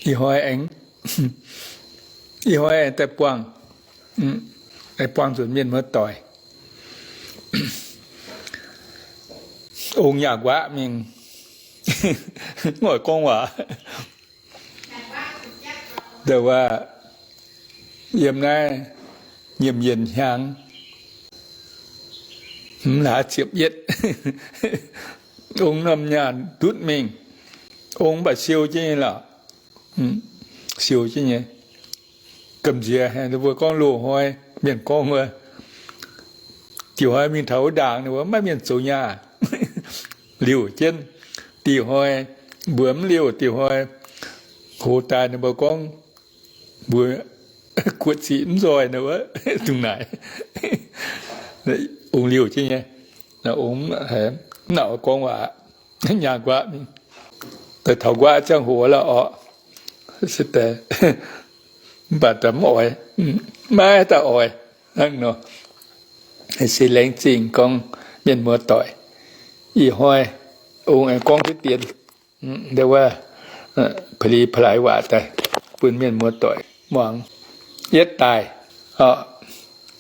Ih hnoi aengx, ih hnoi aengx daaih buangh, aengx buangh nzunc mienh muoz-doic. Ong nyaah nquaqv mingh, oix gorngv waac, nda waac yiem naaiv Nyiemc Yienh hnyangx, hmz hlaax ziepc yietv, ong norm nyaah ndutv mingh. Ong mv baac siou jienv nyei lorqc, siou jienv nyei. Gamh nziex mbuo gorngv loz-hnoi mienh gorngv wuov, diuh hnoi mingh taux wuov ndaangc ninh mbuo maiv mienh zoux nyaah, liouh jienv. Diuh hnoi mbuo mv liouh, diuh hnoi hoz daaih ninh mbuo gorngv mbuo guoqv ziqc mv nzoih nor wuov, dungh naaic. Ong liouh jienv nyei, ong mv nauc gorngv waac, nyaah nquaqv mingh. Daaih taux nquaqv ziangh hoc lorqc, mv baac mv oix, maiv daaih oix hnangv nor. Se laengz zingh gorngv mienh muoz-doic, ih hnoi ong aengx gorngv diqv dien, nda wuov pa'li pa'laaix waac daaih bun mienh muoz-doic muangx. Yietv daaih,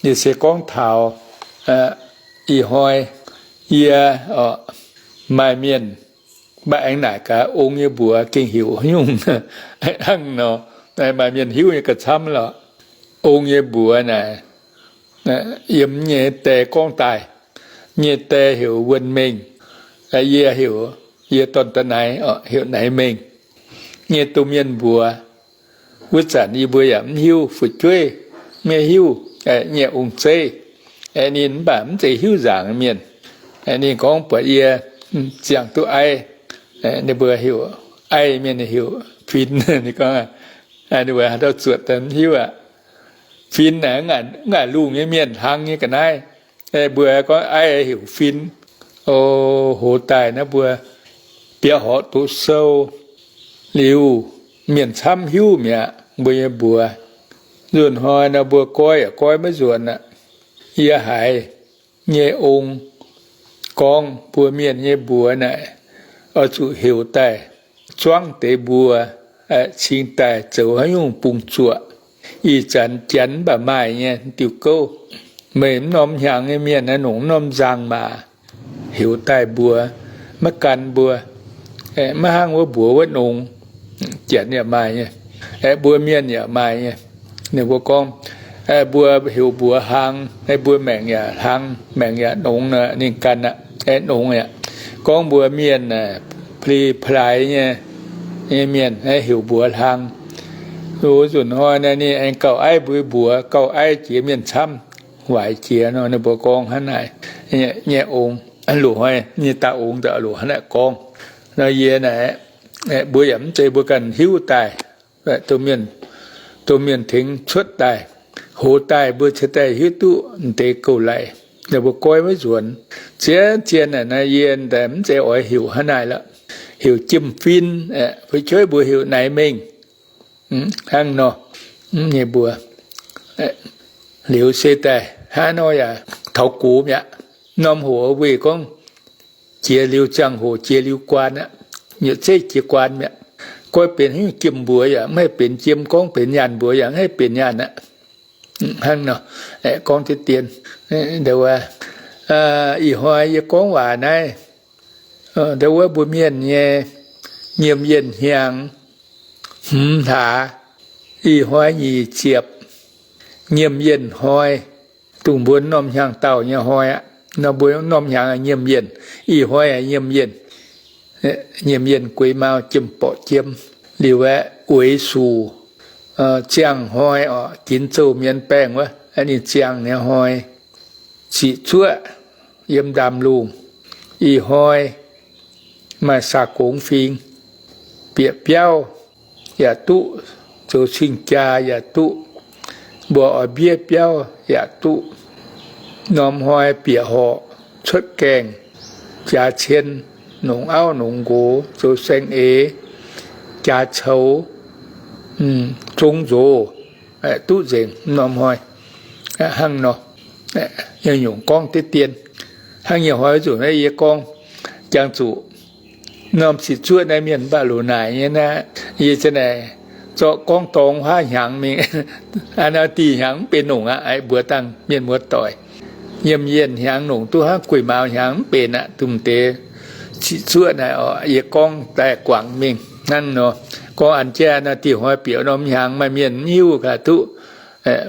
yie se gorngv taux ih hnoi yie maaih mienh mv baac aengx naaic gaax ong nyei mbuox gengh heuc haaix nyungc hnangv nor, maaih mienh hiuv nyei gauh camv lorqc. Ong nyei mbuox naaic, yiem nyei die gorngv daaih, nyei die heuc Wuonh Mengh, yie heuc, yie dorn-da'naix heuc Naix Mengh. Nyei domh mienh mbuox, wuov zanc yie mbuo yaac mv hiuv, fu'jueiv maiv hiuv, nyei ong-zeiv. Ninh mv baac mv zeiz hiuv nzaangc mienh. Ninh gorngv buatc yie ziangh duqv aiv, ninh mbuo heuc, aiv mienh heuc fin. Ninh gorngv, ninh mbuo haaix dauh zuotc daaih mv hiuv aqv. Fin aeqv, ngaanc lungh nyei mienh hlang nyei ga'naaiv, mbuo gorngv aiv heuc fin. O, hoz daaih naaiv mbuo bieqc horqc doqc sou liuz, mienh camv hiuv mi'aqv mbuo nyei mbuox. Nzuonx hnoi nor mbuo goiv yaac goiv maiv nzuonx aqv. Yie haiz nyei ong gorngv mbuo mienh nyei mbuox naaic, oix zuqc heuc daaih zuangv deix mbuo cingx daaih zoux haaix nyungc bungx zuoqc. Ih zanc janx mv baac maaih nyei diuh gouv. Meih mv norm hnyangx nyei mienh aeqv, nongc mv norm nzangc-maac heuc daaih mbuox, maiv gan mbuo, maiv hnangv wuov mbuox wuov nongx. Janx yaac maaih nyei, mbuo mienh yaac maaih nyei. Ninh mbuo gorngv, mbuo heuc mbuox hlang, mbuo maengc yaac hlang, maengc yaac nongx nor, ninh ganh aqv, nongx aqv. Gorngv mbuo mienh pli plaaix nyei, nyei mienh heuc mbuox hlang. Loz nzunc hnoi naaiv ninh aengx gauh aiv mbuo mbuox, gauh aiv jiex mienh camv, waaic jiex nor. Ninh mbuo gorngv hnangv naaic nyei ong, loz hnoi nyei da'ong daaih loz hnangv naaic gorngv. Nor yie naaic, mbuo yaac mv zeiz mbuo ganh hiuv daaih, domh mienh tengx cuotv daaih, hoz daaih mbuo cingx daaih hiuv duqv deix gouv-laic. Ninh mbuo goiv maiv nzuonx. Zien-zien naaic yie mv zeiz oix heuc hnangv naaic lorqc. Heuc Jiem Fin, fu'jueiv mbuo heuc Naix Mengh. Hnangv nor, nyei mbuox, liuz se daaih hnangv nor yaac taux gox mi'aqv. Norm hoc weih gorngv jiex liuz ziangh hoc jiex liuz guaan aqv. Nyutc zeiv jiex guaan mi'aqv. Goiv benx haaix nyungc jiem mbuox yaac mv haih benx jiem, gorngv benx nyaanh mbuox yaac mv haih benx nyaanh aqv. Hnangv nor, gorngv deix dien, ih hnoi yie gorngv waac naaiv, ndau wuov mbuo mienh nyei Nyiemc Yienh hnyangx, hmz hlaax, ih hnoi nyic ziepc, Nyiemc Yienh hnoi, dongh mbuo norm hnyangx-daauh nyei hnoi aqv. Nor mbuo norm hnyangx Nyiemc Yienh, ih hnoi Nyiemc Yienh, Nyiemc Yienh gueix mau jiem-borqc jiem. Liuz aeqv, Uix Suc, ziangh hnoi oc, ginx zouh mienh baengh wuov, ninh ziangh nyei hnoi. Ziqc zuoqv yiem ndaamv-lungh, ih hnoi maaih saa-gongx fingx, bieqc biauv yaac duqv, zoux cing-jaa yaac duqv, mbuo oix mbiev biauv yaac duqv. Norm hnoi bieqc horqc, cuotv gaengh, jaax cien, nongc auv nongc nqox, zoux saeng-eix, jaax coux, zong nzoz, duqv nzengc norm hnoi. Hnangv nor, nyungc-nyungc gorngv deix dien. Hnangv nyei hnoi zuqc naaiv yie gorngv, jangx zuqc norm ziqc zuoqv naaiv mienh mv baac loz-naaic nyei naaiv, yie za'naaic zorqv gorngv dorngx huaav hnyangx mingh. Aa, dih hnyangx mv benx nongc aqv. Mbuox dangh mienh muoz-doic, nyiemc yienh hnyangx nongc duqv hnangv gueic mauz hnyangx mv benx aqv. Dongh deix ciqv zuoqv naaiv oc, yie gorngv daaih guangc mingh hnangv nor. Gorngv an jaav nor, dih hnoi bieqc norm hnyangx maaih mienh mv hiuv gaax duqv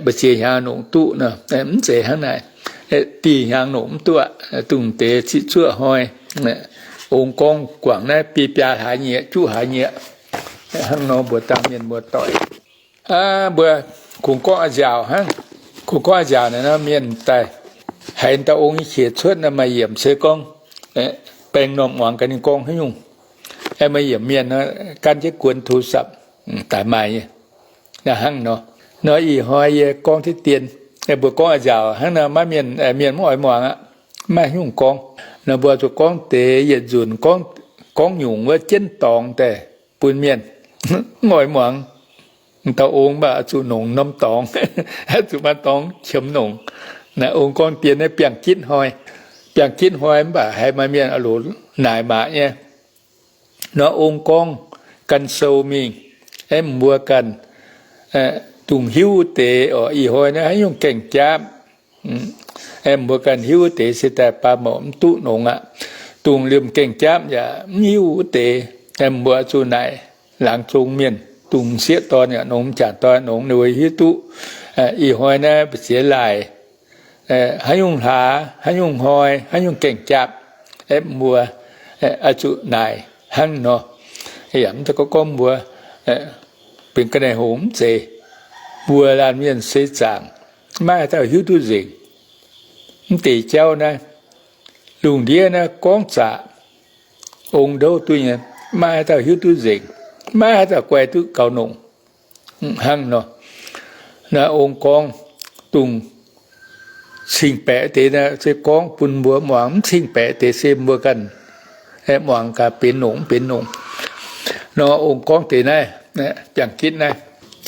mbu'ziex hnyangx nongc duqv nor, mv zeiz hnangv naaic. Dih hnyangx nongc mv duqv aqv. Dongh deix ciqv zuoqv hnoi, ong gorngv guangc naaiv biei biaa hlaax nyieqc, juqv hlaax nyieqc hnangv nor mbuox dangh mienh muoz-doic. Mbuo kungx gorngv a'nziaauc hnangv. Kungx gorngv a'nziaauc naaic nor, mienh daaih haiz dauh ong nyei qiex cuotv nor, maaih yiemc se gorngv baeng normh muangx gaax ninh gorngv haaix nyungc. Maaih yiemc mienh nor, gan jienv guon โทรศัพท์ daaih maaih nyei. Hnangv nor, nor ih hnoi yie gorngv diqv dien, mbuo gorngv a'nziaauc hnangv nor, maiv mienh, mienh mv oix muangx aqv. Maiv haaix nyungc gorngv. Nor mbuo zuqc gorngv deix yietc nzunc, gorngv nyungc wuov jienv dorngx daaih bun mienh mv oix muangx. Dauh ong mv baac zuqc nongc norm dorngx, zuqc maaih dorngx qiemx nongc. Naaiv ong gorngv dien naaiv biangh gitv hnoi, biangh gitv hnoi mv baac haiz maaih mienh loz naaic maac nyei. Nor ong gorngv gan sou mingh, aeqv, mbuo ganh dungx hiuv deix oc. Ih hnoi naaiv haaix nyungc gaengh jaapv, aeqv, mbuo ganh hiuv wuov deix se daaih baac mouc mv duqv nongx aqv. Dungx liemh gaengh jaapv yaac mv hiuv wuov deix, aeqv, mbuo zuqc naaic laangz zong mienh, dungx m'sieqv dorn yaac nongx, m'jangc dorn nongx, ninh mbuo hiuv duqv ih hnoi naaiv mbu'ziex laaic haaix nyungc hlaax, haaix nyungc hnoi, haaix nyungc gaengh jaapv, aeqv, mbuo oix zuqc naaic hnangv nor. Yaac mv zeiz gorngv mbuo benx ga'naaiv-hungh mv zeiz. Mbuo laanh mienh seix zaangc maiv haaix dauh hiuv duqv nzengc. Mv deix jauv naaiv, lungh ndiev naaiv gorngv zaqc, ong-ndouv duqv nyei, maiv haaix dauh hiuv duqv nzengc, maiv haaix dauh guai duqv gaux nongc. Hnangv nor, naaiv ong gorngv dongh cing-baeqc deix naaiv se gorngv bun mbuo muangx, mv cing-baeqc deix se mbuo ganh muangx gaax benx nongc mv benx nongc. Nor ong gorngv deix naaiv, biangh gitv naaiv,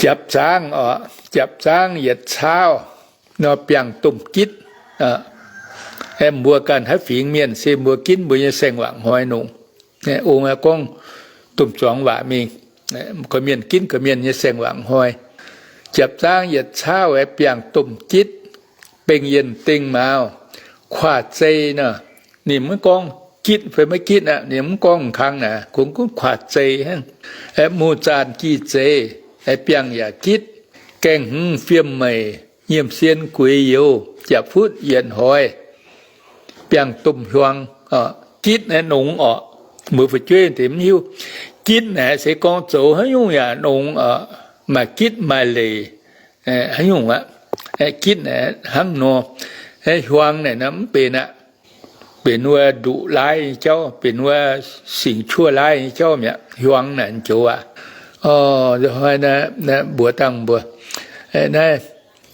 japc zaangv oc, japc zaangv yietc caauv nor biangh domh gitv. Mbuo ganh haaix fingx mienh se mbuo ginv mbuo nyei saeng-wangc hnoi nongc. Ong gorngv domh zuangx waac mingh, gorqv-mienh ginv gorqv-mienh nyei saeng-wangc hnoi. Japc zaangv yietc caauv aeqv, biangh domh gitv, bengh yienh dengh mauz, kuaax zei nor. Ninh mv gorngv gitv fai maiv gitv aqv, ninh mv gorngv kang naaic, kungx gorngv kuaax zei hnangv. Aeqv, muz zaanh gih zeiz, aeqv, biangh yaac gitv. Gaengh hmz fiem meic, nyiemc sien gueix youz, japc futv yietc hoix, biangh domh hiuang. Gitv naaiv nongx orqc. Mbuo fu'jueiv deix mv hiuv. Gitv naaic se gorngv zoux haaix nyungc yaac nongx orqc. Maaih gitv maaih leic haaix nyungc aqv. Gitv naaic hnangv nor. Hiuang naaic nor mv benx aqv. Benx wuov nduqc laaiv nyei jauv, benx wuov singx-cuoqv laaiv nyei jauv mi'aqv. Hiuang naaic joux aqv. Hnoi mbuox dangh mbuo, naaiv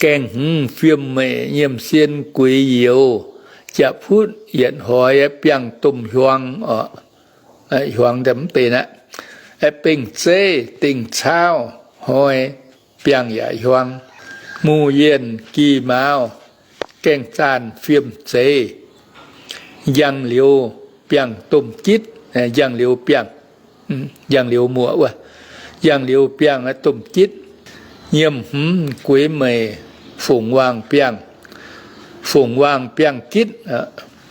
gaengh hmz fiem meic, nyiemc sien gueix youz, japc futv yietc hoix, biangh domh hiuang orqc. Hiuang mv benx aqv. Bengh zeiv dengh caauv hnoi, biangh yaac hiuang. Muz yienh gih mauz, gaengh zaanh fiem zeiz, njang-liuz biangh domh gitv, njang-liuz biangh, njang-liuz muoc wuov, njang-liuz biangh domh gitv. Nyiemc hmz gueix meic, fongc waangh biangh, fongc waangh biangh gitv,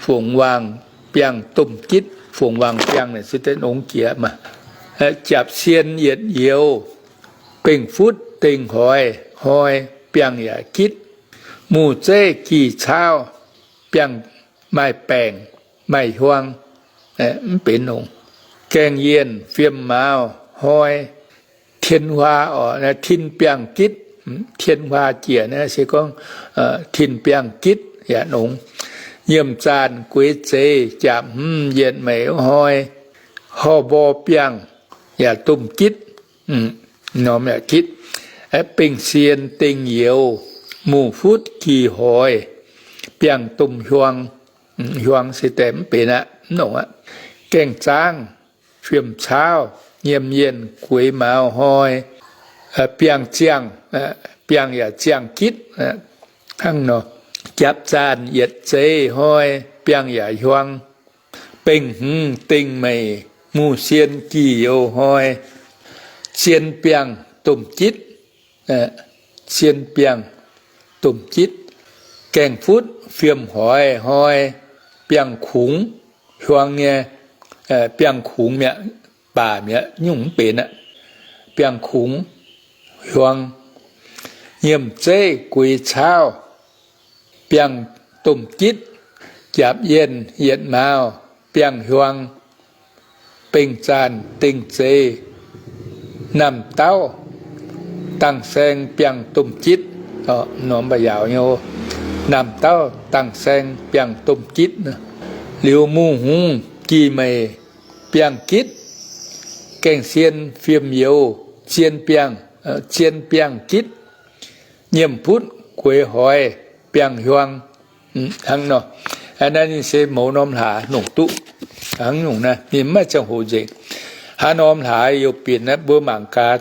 fongc waangh biangh domh gitv, fongc waangh biangh naaic se deix nongx jiex maah. Japc sien yietc youz, bengh futv dengh hoix hnoi, biangh yaac gitv. Muz zeiv gih caauv, biangh maaih baengc, maaih hiuang, mv benx nongx. Gaengh yienh fiem mauz hnoi, tien huaa orqc, tin biangh gitv. Tien huaa jiex naaiv se gorngv tin biangh gitv yaac nongx. Nyiemc zaanh gueix zeiz, japc hmz yietc meic hnoi, horh mborh biangh yaac domh gitv, norm yaac gitv. Bengh sien dengh youz, muz futv gih hoix, biangh domh hiuang. Hiuang se deix mv benx aqv, mv nongx aqv. Gaengh zaangv fiem caauv, nyiemc yienh gueix mauz hnoi, biangh ziangh, biangh yaac ziangh gitv. Hnangv nor, japc zaanh yietc zeiz hnoi, biangh yaac hiuang. Bengh hmz dengh meic, muz sien gih youz hnoi, zien biangh domh jitv, zien biangh domh jitv. Gaengh futv fiem hoix hnoi biangh kungx hiuang nyei, biangh kungx mi'aqv, baac mi'aqv, nyungc mv benx aqv. Biangh kungx hiuang. Nyiemc zeiv guix caauv biangh domh jitv, jaapc yienh yietc mauz biangh hiuang, beng zaanh dengh zeix, namh dauh dangh saeng biangh domh jitv, norm mbac yaauc nyei, namh dauh dangh saeng biangh domh jitv, liuz mungh hungh jih meic biangh jitv, gaengh sien fiem youz zien biangh, zien biangh jitv, nyiemc putv gueix hoix biangh hiuang. Hnangv nor, naaiv ninh se mouz norm hlaax nongc duqv hnangv nyungc naaiv, ninh mv maaih ziangh hoc nzengc. Hnangv norm hlaax youh binc naaiv mbuo mangc gaax,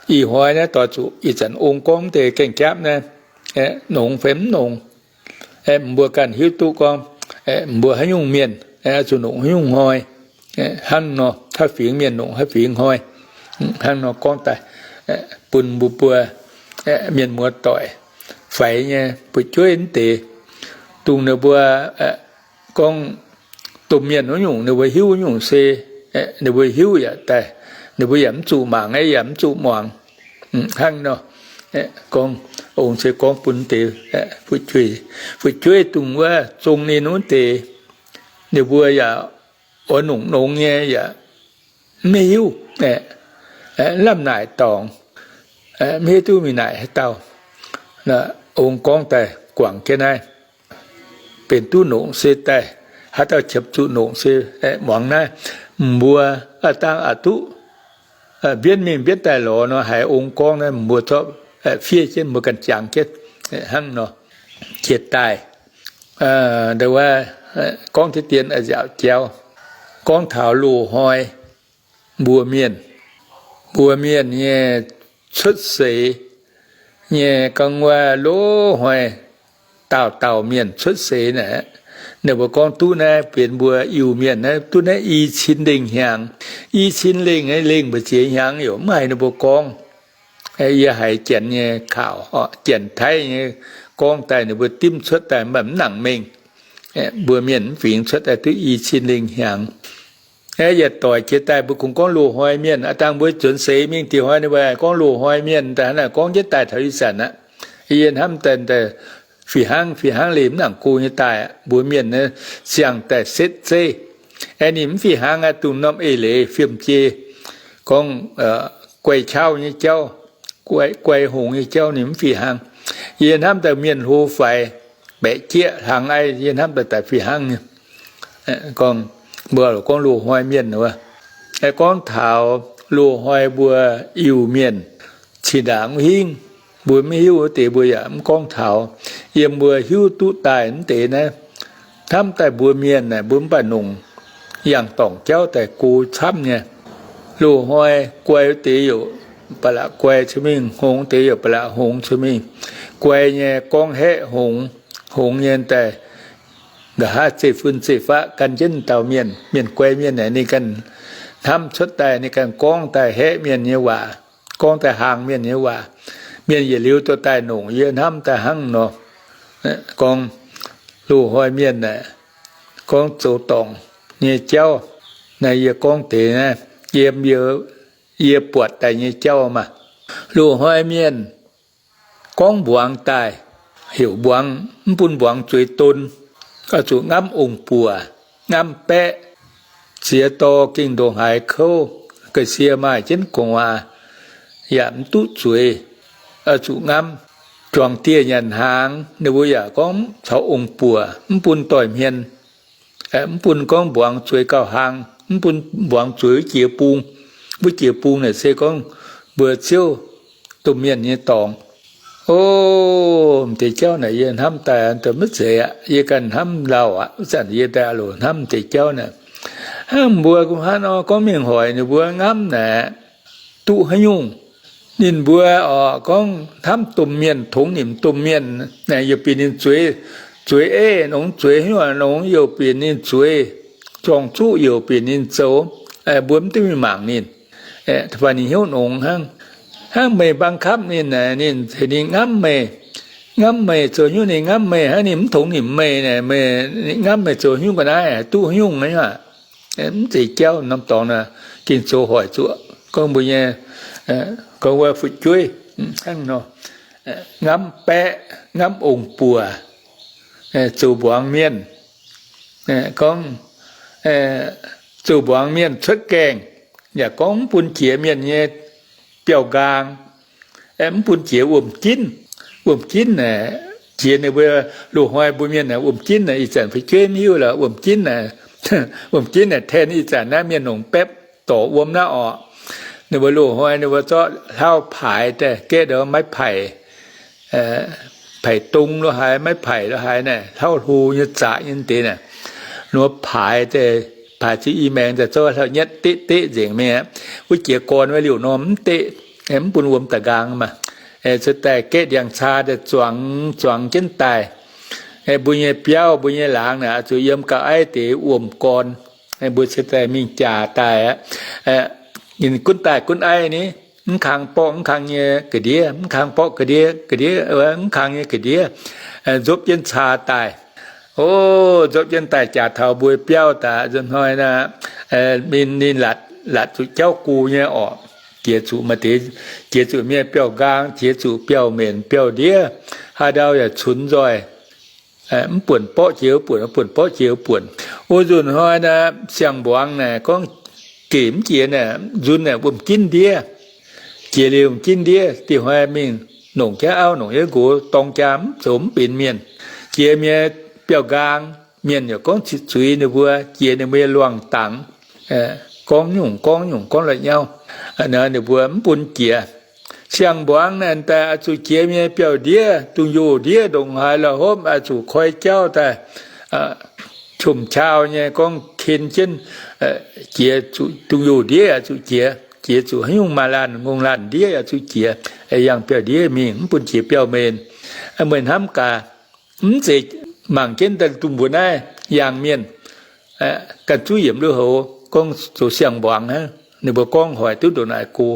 ih hnoi naaiv doix zuqc ih zanc ong gorngv deix gaengh jaapv naaiv, nongx fai mv nongx, mbuo ganh hiuv duqv gorngv mbuo haaix nyungc mienh zuqc nongc haaix nyungc hnoi, hnangv nor haaix fingx mienh nongc haaix fingx hnoi, hnangv nor gorngv daaih bun mbuo, mbuo mienh muoz doic faix nyei fu'jueiv deix, dongh ninh mbuo gorngv domh mienh wuov nyungc ninh mbuo hiuv nyungc se, ninh mbuo hiuv yaac daaih, ninh mbuo yaac mv zuqc mangc, yaac mv zuqc muangx. Hnangv nor, gorngv, ong se gorngv bun deix fu'jueiv, fu'jueiv dongh wuov zong ninh wuov deix, ninh mbuo yaac oix nongc nongx nyei yaac mv hiuv, lamh naaic dorngc, mv hiuv duqv mingh naaic haaix dauh. Ong gorngv daaih guangc jienv naaiv, benx duqv nongc se daaih, haaix dauh qiemx zuqc nongc se muangx naaiv. Mbuo a'dangh a'duqv mbienv mingh mbienv daaih lorz nor, haiz ong gorngv naaiv mbuo zorqv fiev jienv, mbuo ganh jangx jienv hnangv nor. Jiex daaih, gorngv deix dien nziaauc jauv, gorngv taux loz-hnoi mbuo mienh, mbuo mienh nyei cuotv seix nyei ga'naaiv loz-hnoi, dauh dauh mienh cuotv seix naaic, ninh mbuo gorngv duqv naaiv benx mbuo Iu-Mienh naaiv duqv naaiv i cin lengh hnyangx. I cin lengh, lengh mbu'ziex hnyangx yaac mv haiz ninh mbuo gorngv. Yie haiz Janx nyei kaux, Janx-Taiv nyei gorngv daaih ninh mbuo dimv cuotv daaih mv baac mv nangc mengh. Mbuo mienh mv fingx cuotv daaih duqv i cin lengh hnyangx. Aeqv, yietc doic jiex daaih mbuo kungx gorngv loz-hnoi mienh. A'dangh mbuo zuonx seix mingh dieh hnoi ninh mbuo gorngv loz-hnoi mienh, daaih hnangv naaic gorngv jienv daaih taux ih zanc aqv. Yie hnamv daaih fih hnangv, fih hnangv liuz mv nangc go nyei daaih aqv. Mbuo mienh siang-daaih setv zeiv. Aeqv, ninh mv fih hnangv aqv, dongh norm eix leiz fiem-jei, gorngv guai-qauv nyei jauv, guai hngongx nyei jauv ninh mv fih hnangv. Yie hnamv daaih mienh hlo faix, baeqc jieqv hlang aiv, yie hnamv daaih daaih fih hnangv nyei. Gorngv, mbuo gorngv loz-hnoi mienh wuov, gorngv taux loz-hnoi mbuo Iu-Mienh, cin-ndaangc mv hingv, mbuo mv hiuv wuov deix mbuo yaac mv gorngv taux. Yiem mbuo hiuv duqv daaih mv deix naaiv, hnamv daaih mbuo mienh naaic mbuo mv baac nongc yangh dorngc jauv daaih go camv nyei. Loz-hnoi guai wuov deix youc ba'laqc guai cuotv mingh, hngongx deix youc ba'laqc hngongx cuotv mingh. Guai nyei gorngv haeqv hngongx, hngongx nyei daaih nqa'haav zeiv-fun zeiv-faqv gan jienv dauh mienh. Mienh guai mienh naaic ninh ganh hnamv cuotv daaih, ninh ganh gorngv daaih haeqv mienh nyei waac, gorngv daaih haang mienh nyei waac. Mienh yietc liuz dorh daaih nongc, yie hnamv daaih hnangv nor. Gorngv loz-hnoi mienh aeqv, gorngv zoux dorngc nyei jauv, naaiv yie gorngv deix naaiv, yiem yie buatc daaih nyei jauv maah. Loz-hnoi mienh gorngv mbuangz daaih, heuc mbuangz, mv bun mbuangz zueiz don, oix zuqc ngamv ong-buoc, ngamv baeqv, ziex dorh gengh ndongc haaix kouv, ga'sie maaih jienv gu'nguaaz, yaac mv duqv zueiz, oix zuqc ngamv. Juangc dieh nyanc hnaangx ninh mbuo yaac gorngv caux ong-buoc, mv bun doix-hmien, mv bun gorngv mbuangz zueiz gauh hlang, mv bun mbuangz zueiz wuov jiex bung. Wuov jiex bung naaic se gorngv mbuo Ziouv domh mienh nyei dorngx. O, m'deix jauv naaic yie hnamv daaih maiv zeiz aqv. Yie ganh hnamv lauh aqv. Wuov zanc yie daaih loc hnamv m'deix jauv naaic, hnangv mbuo hnangv nor gorngv mingh hoic ninh mbuo ngamv naaic, duqv haaix nyungc? Ninh mbuo oc gorngv hnamv domh mienh, tongx nimc domh mienh, naaic yaac bieqc ninh zueiz, zueiz eiv nongx, zueiz hnyouv nongx, youh bieqc ninh zueiz, zorng-zuqv youh bieqc ninh zoux, mbuo mv duqv mingh mangc ninh. Fai ninh hnyouv nongx hnangv. Hnangv meih บังคับ ninh, ninh, ninh ngamv meih, ngamv meih zoux nyungc, ninh ngamv meih hnangv, ninh mv tongx nimc meih, meih, ninh ngamv meih zoux nyungc ga'naaiv, duqv nyungc aqv. Mv zeiz jauv norm dorngx naaic, gengh zoux hoic zuqc gorngv mbuo nyei, gorngv wuov fu'jueiv hnangv nor, ngamv baeqv, ngamv ong-buoc, zoux mbuangz mienh, gorngv zoux mbuangz mienh cuotv gaengh, yaac gorngv mv bun jiex mienh nyei biauv-nqaang, mv bun jiex wuom-jinv. Wuom-jinv naaic, jiex ninh mbuo loz-hnoi mbuo mienh naaic wuom-jinv naaic, ih zanc fu'jueiv mv hiuv lorqc, wuom-jinv naaic, wuom-jinv naaic ten ih zanc naaiv mienh longc baepv dorc wuom naaiv orqc. Ninh mbuo loz-hnoi ninh mbuo zorqv hlauv-paaix daaih gaeqv ndau maiv paic, paic dong lo haaix, maiv paic lo haaix naaic, hlauv-hlo nyei zaqc nyei deix naaic, ninh mbuo paaix daaih, paaix zuqc i maengx daaih zorqv hlauv-nyetv deqv deqv nzengc mingh aqv. Wuov jiex gorn wuov liouh norm mv deqv, mv bun wuom da'nqaang maah. Cuotv daaih gaeqv ndiangx-caa daaih zuangx, zuangx jienv daaih. Mbuo nyei biauv, mbuo nyei laangz naaic, oix zuqc yiem ga'aiv deix wuom-gorn. Mbuo cuotv daaih mingh jaax daaih aqv. Ninh gunv daaih gunv aiv ni, mv kang borqv mv kang nyei ga'ndiev, mv kang borqv ga'ndiev, ga'ndiev, mv kang nyei ga'ndiev, nzopv jienv caa daaih. O, nzopv jienv daaih jaax taux mbuo biauv daaih nzunc hnoi naaic, ninh, ninh latc, latc zuqc jauv go nyei orqc. Jiex zuqc maaih deix, jiex zuqc mienh biauv-nqaang, jiex zuqc biauv-menc biauv-ndiev, haaix ndau yaac cunx nzoih. Mv buonc borqv jiex buonc, buonc borqv jiex buonc. O, nzunc hnoi naaic, siang-mbuangz naaic gorngv gec mv jiex naaic, nzunc naaic wuom-jinv ndiev. Jiex liuz wuom-jinv ndiev, dieh hnoi mingh nongc jienv auv, nongc jienv nqox, dorng jaa mv zoux mv benx mienh. Jiex mienh biauv-nqaang, mienh yaac gorngv zuiz ninh mbuo, jiex ninh mbuo nyei luangh dangx. Gorngv nyungc gorngv nyungc gorngv la'nyauv, ninh mbuo mv bun jiex. Siang-mbuangz naaic daaih oix zuqc jiex mienh biauv-ndiev, dungz-youz ndiev, ndongc haaix la'hopv oix zuqc koi jauv daaih, qom-qau nyei gorngv ken jienv, jiex zuqc dungz-youz ndiev oix zuqc jiex, jiex zuqc haaix nyungc maaih laanh ngongh laanh ndiev oix zuqc jiex. Yangh biauv-ndiev mingh, mv bun jiex biauv-menc. Meih hnamv gaax, mv zeiz mangc jienv daaih dungz mbuo naaiv yangh mienh, ganh zuqv yiemc lui-houx gorngv zoux siang-mbuangz hnangv. Ninh mbuo gorngv hoic duqv ndongc naaic go.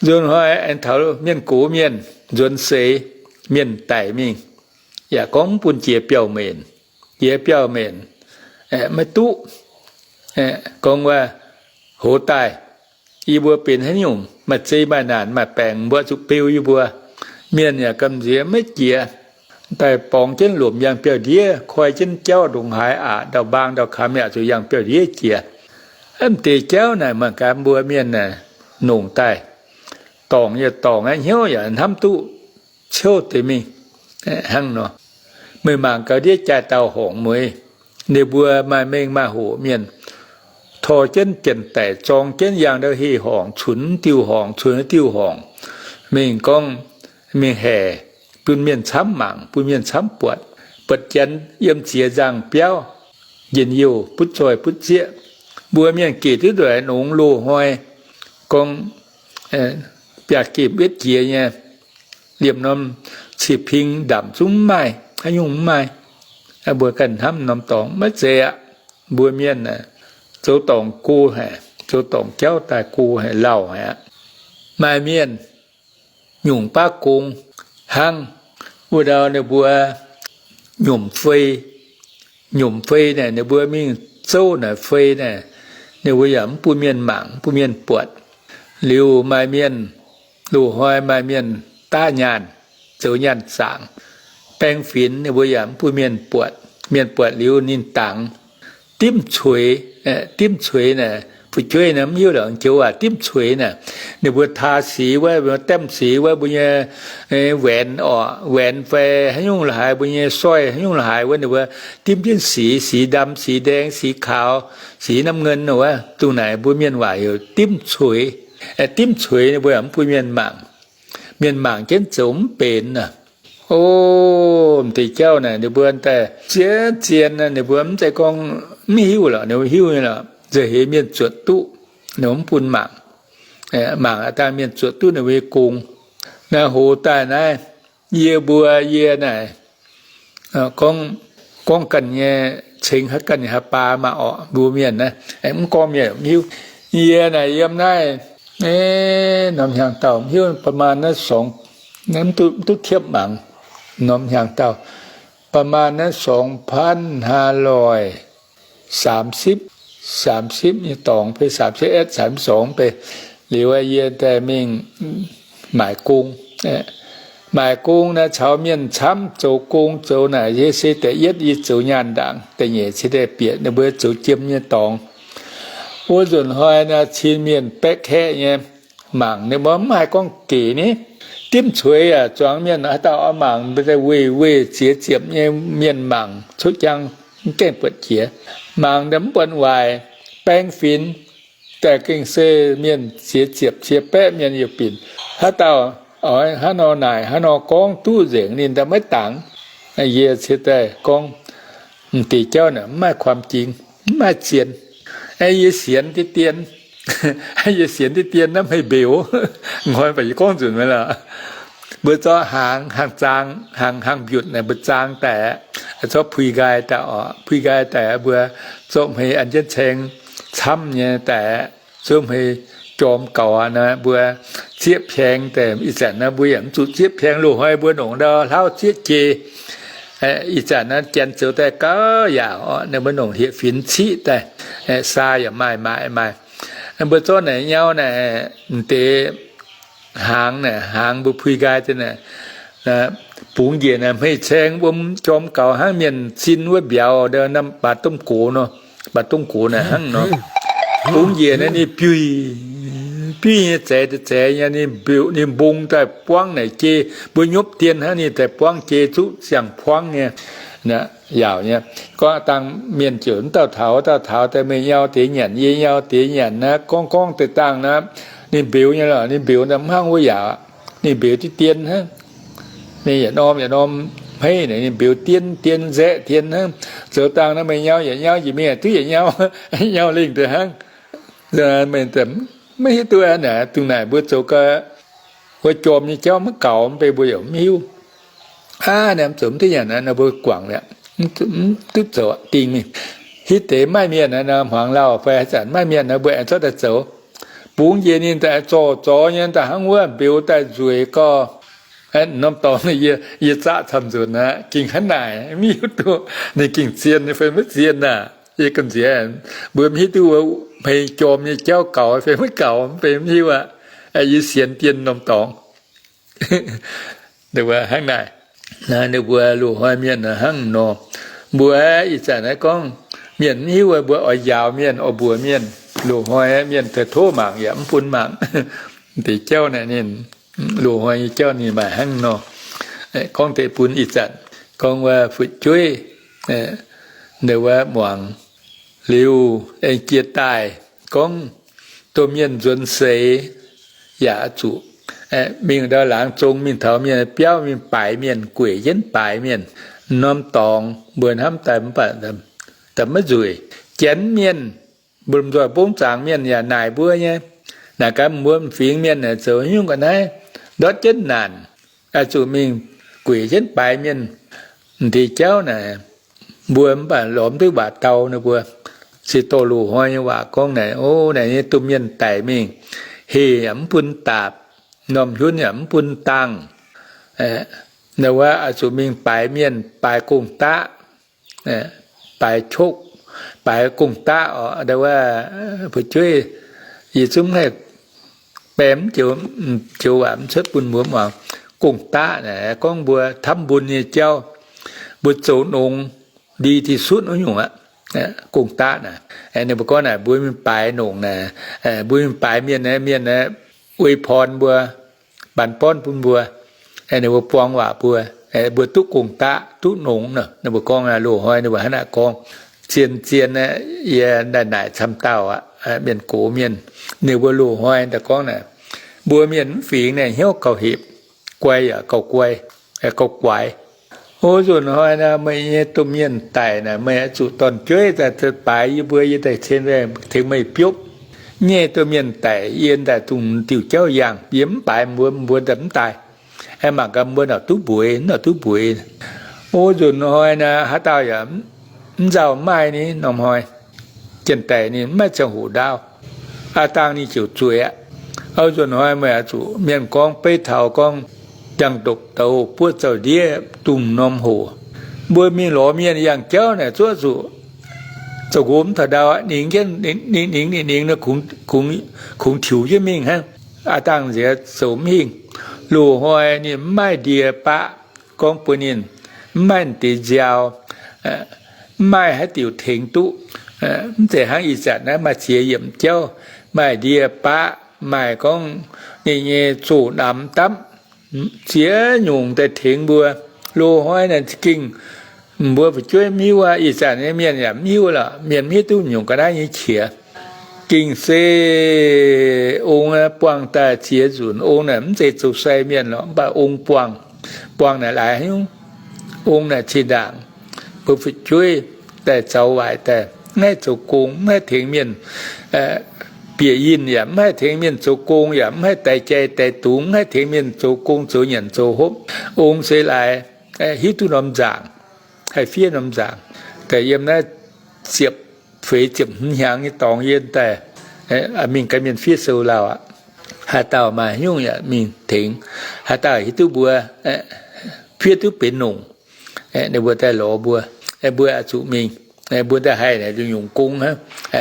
Nzunc hnoi aengx taux mienh gox mienh nzuonx seix, mienh daic mingh, yaac gorngv mv bun jiex biauv-menc. Jiex biauv-menc maiv duqv. Gorngv wuov, hoz daaih, yie mbuo benx haaix nyungc, maaih zei maaih naanc maaih baengc, mbuo zuqc beu yie mbuo. Mienh yaac gamh nziex maiv jiex. Daaih borngz jienv lomc yangh biauv-ndiev, koi jienv jauv ndongc haaix aqc, ndau-mbaang ndau-kamx yaac zuqc yangh biauv-ndiev jiex. Mv deix jauv naaic mangc gaax mbuo mienh naaic nongc daaih, dorngc yaac dorngc aqv, hnyouv yaac hnamv duqv ciouv deix mingh hnangv nor. Meih mangc gaax ndiev jaa-daauh horngc mueiz, ninh mbuo maaih mengh maaih hoc mienh, tor jienv janx-daic, zorng jienv yangh ndau heh horngc, cunx diuh horngc, cunx diuh horngc, mingh gorngv, mingh haeqc, bun mienh camv mangc, bun mienh camv buatc. Buatc janx yiem ziex nzangh biauv, njien-youh butv zoih butv zieqv. Mbuo mienh gec duqv ndoqc longx loz-hnoi, gorngv biaav-gemh wetv jiex nyei, liemh norm cih ping ndamc zungv mv maaih, haaix nyungc mv maaih. Mbuo ganh hnamv norm dorngx maiv zeiz aqv. Mbuo mienh zoux dorngc go haic, zoux dorngc jauv daaih go haic, lauh haic aqv. Maaih mienh nyungc baav gong hnangv, wuov ndau ninh mbuo nyomc fei, nyomc fei naaic ninh mbuo mingh zouv naaic fei naaic, ninh mbuo yaac mv bun mienh mangc, mv bun mienh buatc. Liuz maaih mienh, loz-hnoi maaih mienh daav nyaanh, zoux nyaanh zaangc, baeng finx, ninh mbuo yaac mv bun mienh buatc. Mienh buatc liuz ninh dangx. Dimv cueix, dimv cueix naaic, fu'jueiv naaic mv hiuv lorqc, joux aac, dimv cueix naaic, ninh mbuo taa six wuov, mbuo daemv six wuov, mbuo nyei waenx orqc, waenx fai haaix nyungc la'haaix, mbuo nyei soi haaix nyungc la'haaix wuov, ninh mbuo dimv jienv six, six dam, six daeng, six kaaux, six nam ngen wuov, dongh naaic mbuo mienh waac heuc dimv cueix. Dimv cueix ninh mbuo yaac mv bun mienh mangc. Mienh mangc jienv zoux mv benx aqv. O, m'deix jauv naaic ninh mbuo daaih zien zien, ninh mbuo mv zeiz gorngv mv hiuv lorqc, ninh mbuo hiuv nyei lorqc, nzauh heix mienh zuotc duqv, ninh mbuo mv bun mangc. Mangc aqv, dangh mienh zuotc duqv ninh mbuo nyei gong. Naaiv hoz daaih naaiv, yie mbuo yie naaic, gorngv, gorngv ganh nyei ceng haaix ganh nyei haaix baac maah orqc, mbuo mienh naaiv, mv gorngv mienh mv hiuv. Yie naaic yiem naaiv Eh, norm hnyangx-daauh mv hiuv ประมาณ naaiv song, mv duqv, mv duqv tiepv mangc norm hnyangx-daauh. ประมาณ naaiv สองพันห้าร้อยสามสิบ, สามสิบ nyei dorngx, beiv สามสิบเอ็ด, สามสิบสอง beiv. Liuz yie daaih mingh maaic gong. Maaic gong naaiv caux mienh camv zoux gong zoux naaic, yie se da'yietv yie zoux nyaanh ndaangc, da'nyeic cingx daaih bieqc ninh mbuo zoux jiem nyei dorngx. Wuov nzunc hnoi naaiv cin mienh baeqv kaeqv nyei, mangc ninh mbuo mv haih gorngv gec ni. Dimv cueix yaac zuangx mienh haaix dauh oix mangc, mbuo daaih weih weih ziex ziepc nyei mienh mangc cuotv jangv, mv gaengh buatc jiex. Mangc daaih mv buatc waaic, baeng finx daaih gengh se mienh ziex ziepc cie baeqv mienh yaac binc. Haaix dauh oix hnangv nor naaic hnangv nor gorngv duqv nzengc, ninh daaih maiv dangx. Yie cingx daaih gorngv, m'deix jauv naaic mv maaih ความจริง, mv maaih zien. Yie sienx diqv dien, yie sienx diqv dien naaiv meih mbeux. Hnoi baac yie gorngv nzunc meih lorqc. Mbuo zorqv hnaangx, hnaangx zaang, hnaangx, hnaangx mbiutc naaic mbuo zaang daaih, zorqv puix nqaai daaih oc, puix nqaai daaih mbuo zorqv hmei an jienv caeng camv nyei daaih, zorqv hmei jorm gaux aqv naaic mbuo zieqv paeng daaih. Ih zanc naaiv mbuo yaac mv zuqc zieqv paeng, loz-hnoi mbuo nongc ndau hlauv zieqv jei. Ih zanc naaiv janx zoux daaih gauh yaauc oc, ninh mbuo nongc hlieqv-finx ciqv daaih, saa yaac maaih, maaih, maaih. Mbuo zorqv naaic nyau naaic, m'deix hnaangx naaic, hnaangx mbuo puix nqaai daaih naaic, bungx njiec naaic hmei caeng wuom jorm gaux hnangv mienh zin wuov mbiauz, baac domh gox nor, baac domh gox naaic hnangv nor. Bungx njiec naaic ninh biuih, biuih nyei, zeix daaih zeix nyei, ninh mbiutc ninh mbong daaih buangv naaic jei, mbuo nyopv dien hnangv ninh daaih buangv jei zuqv ziangh puangv nyei. Yaauc nyei. Gorngv dangh mienh ziouc mv dauh taux, dauh taux daaih meih nyau deix nyanc, yie nyau deix nyanc naaiv, gorngv gorngv deix dangh naaiv, ninh mbeux nyei lorqc, ninh mbeux naaiv mv hnangv wuov yaauc. Ninh mbeux diqv dien hnangv. Ninh yietc norm yietc norm hmeiv naaic, ninh mbeux dien dien nzaeqv dien hnangv. Zoux dangh naaiv meih nyau yietc nyau, njiec mingh duqv yietc nyau, nyau lengh deix hnangv. Meih maiv hiuv duqv naaic, dongh naaic mbuo zoux gau, wuov jorm nyei jauv maiv gaux, mv baac mbuo yaac mv hiuv. Aav, naaiv zoux mv duqv nyanc naaiv, mbuo guangc mi'aqv, mv duqv zoux dingh mingh. Hitv deix maaih mienh naaiv, hmuangx lauh fai haaix zanc maaih mienh naaiv, mbuo aengx zorqv daaih zoux. Bungx njiec ninh daaih zorc zorx nyei daaih hnangv wuov mbeux daaih nzueic gau. Norm dorngx yie, yie zaqv camv nzunc aqv, gengh hnangv naaic, mv hiuv duqv ninh gengh zien fai maiv zien naaic. Yie gamh nziex mbuo mv hiuv duqv wuov hmei jorm nyei jauv gaux fai maiv gaux, mv baac mv hiuv aqv. Yie sienx dien norm dorngx. Hnangv naaic, naaiv ninh mbuo loz-hnoi mienh hnangv nor. Mbuo ih zanc naaiv gorngv mienh mv hiuv, mbuo oix njaaux mienh, oix mbuox mienh. Loz-hnoi mienh daaih tov mangc yaac mv bun mangc. Deix jauv naaic ninh, loz-hnoi nyei jauv ninh maaih hnangv nor. Gorngv deix bun ih zanc, gorngv wuov fu'jueiv, ninh wuov muangx liuz aengx jiex daaih gorngv, domh mienh nzuonx seix yaac zuqc mingh ndau laangz zong mingh taux mienh biauv mingh baaix mienh, gueic jienv baaix mienh. Norm dorngx mbuo hnamv daaih mv baac daaih maiv nzueic. Janx mienh, mbuo lomh nzoih mbongv zaangc mienh yaac naaic mbuo nyei, naaic gaax mbuo m'fingx mienh naaic zoux nyungc ga'naaiv ndortv jienv naanc, oix zuqc mingh gueic jienv baaix mienh. M'deix jauv naaic mbuo mv baac lorz mv duqv waac dau ninh mbuo. Se dorh loz-hnoi nyei waac gorngv naaic, o, naaic nyei domh mienh daic mingh, heh yaac mv bun daapc, norm hiuv yaac mv bun dangh. Ndau wuov oix zuqc mingh baaix mienh, baaix gong-daqv, baaix qokv, baaix gong-daqv oc. Ndau wuov fu'jueiv, yie zungv haih baeng mv joux, joux waac mv cuotv bun mbuo muangx. Gong-daqv naaic gorngv mbuo ทำบุญ nyei jauv, mbuo zoux nongx ดีที่สุด wuov nyungc aqv. Gong-daqv naaic, ninh mbuo gorngv naaic mbuo mingh baaix nongc naaic, mbuo mingh baaix mienh, mienh อวยพร mbuo, ปันป้อน bun mbuo. Ninh mbuo buang waac mbuo, mbuo duqv gong-daqv duqv nongx nor. Ninh mbuo gorngv loz-hnoi ninh mbuo hnangv naaic gorngv. Zien-zien yie naaic naaic camv dauh aqv, mienh gox mienh. Ninh mbuo loz-hnoi daaih gorngv naaic, mbuo mienh mv fingx naaic hnyouv gauh hepc, guai yaac gauh guai, gauh guaix. O, nzunc hnoi naaic meih nyei domh mienh daic naaic, meih oix zuqc dorn-jueiv daaih baaix yie mbuo, yie daaih cien tengx meih biopv. Nyei domh mienh daic yie daaih dungx diuh jauv yangh, yie mv baaix mbuo, mbuo daaih mv daaih. Aengx mangc gaax mbuo naaic duqv mbueiz, naaic duqv mbueiz. O, nzunc hnoi naaic haaix dauh yaac mv nzauh maaih ni norm hnoi. Janx-daic ninh mv maaih ziangh hoc ndaauv. Aav dangh ninh ziouc zueiz aqv. Auv nzuonx hnoi meih oix zuqc mienh gorngv beiv taux gorngv jangx-ndopv douz buov zaux-ndiev dungz norm hoc. Mbuo mingh lorz mienh yangh jauv naaic zuov zuqc zoux nqox mv taux ndau aqv. Ningx jienv, ningx, ningx, ningx, ningx, kungx tiux jienv mingh hnangv. Aav dangh nziex zoux mv hingh. Loz-hnoi ninh mv maaih ndie baqv, gorngv bun ninh mv maaih deix nziaaux, mv maaih haaix diuc tengx duqv. Mv zeiz hnangv ih zanc naaiv maaih ziex yiemc jauv, maaih ndie baqv, maaih gorngv ninh nyei zoh namx dapv, ziex nyungc daaih tengx mbuo. Loz-hnoi naaic za'gengh mbuo fu'jueiv mv hiuv aqv. Ih zanc nyei mienh yaac mv hiuv lorqc. Mienh mv hiuv duqv nyungc ga'naaiv nyei qiex. Gengh se ong buangh daaih ziex nzunc. Ong naaic mv zeiz zoux sai mienh lorqc, mv baac ong buangh. Buangh naaic laaix haaix nyungc? Ong naaic zinh ndaangc mbuo fu'jueiv daaih zaux waaic daaih, mv haih zoux gong, mv haih tengx mienh bieqc yinh, yaac mv haih tengx mienh zoux gong, yaac mv haih daix jai daix dungz, mv haih tengx mienh zoux gong zoux nyanc zoux hopv. Ong se laaix hiuv duqv norm nzaangc, haih fiev norm nzaangc. Daaih yiem naaiv ziepc feix ziepc hmz hnyangx nyei dorngx yiem daaih, mingh gan mienh fiev sou lauh aqv. Haaix dauh maaih haaix nyungc yaac mingh tengx. Haaix dauh hiuv duqv mbuo fiev duqv benx longc, ninh mbuo daaih lorz mbuo, mbuo oix zuqc mingh. Mbuo daaih haih naaic nyungc gong hnangv,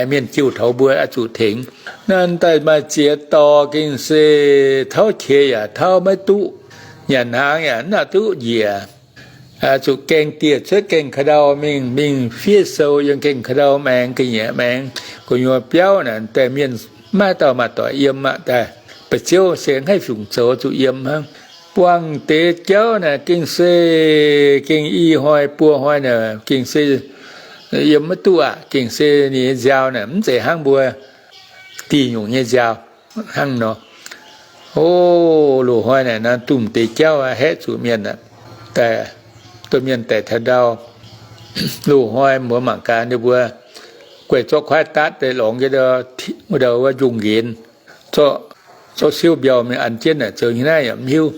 mienh jiu taux mbuo oix zuqc tengx. Naaiv daaih maaih ziex dorh gengh se tauv qiex yaac tauv maiv duqv, nyanc hnaangx yaac mv nangc duqv njiec. Zuqc gaeng dieh cuotv gaeng ka'ndau mingh, mingh fiev sou yiem gaeng ka'ndau maengx, ga'nyiec maengx, gu'nyuoz biauv naaic daaih mienh maiv dauh maaih doic yiem aqv. Daaih ba'ziouv se mv haih fungc zoux, zuqc yiem hnangv. Buangh deix jauv naaic gengh se, gengh i hnoi buo hnoi naaic gengh se yiem maiv duqv aqv. Gengh se ninh nyei nziaaux naaic mv zeiz hnangv mbuo diuh nyungc nyei nziaaux hnangv nor. O, loz-hnoi naaic nor dongh deix jauv haeqv zuqc mienh aqv. Daaih, domh mienh daic taux ndau, loz-hnoi mbuo mangc gaax ninh mbuo guaih zorqv kuaaiv datv deix lorngx jienv ndau wuov njongh nqenx, zorqv siou mbiauh mingh an jienv naaic zoux nyei naaiv yaac mv hiuv.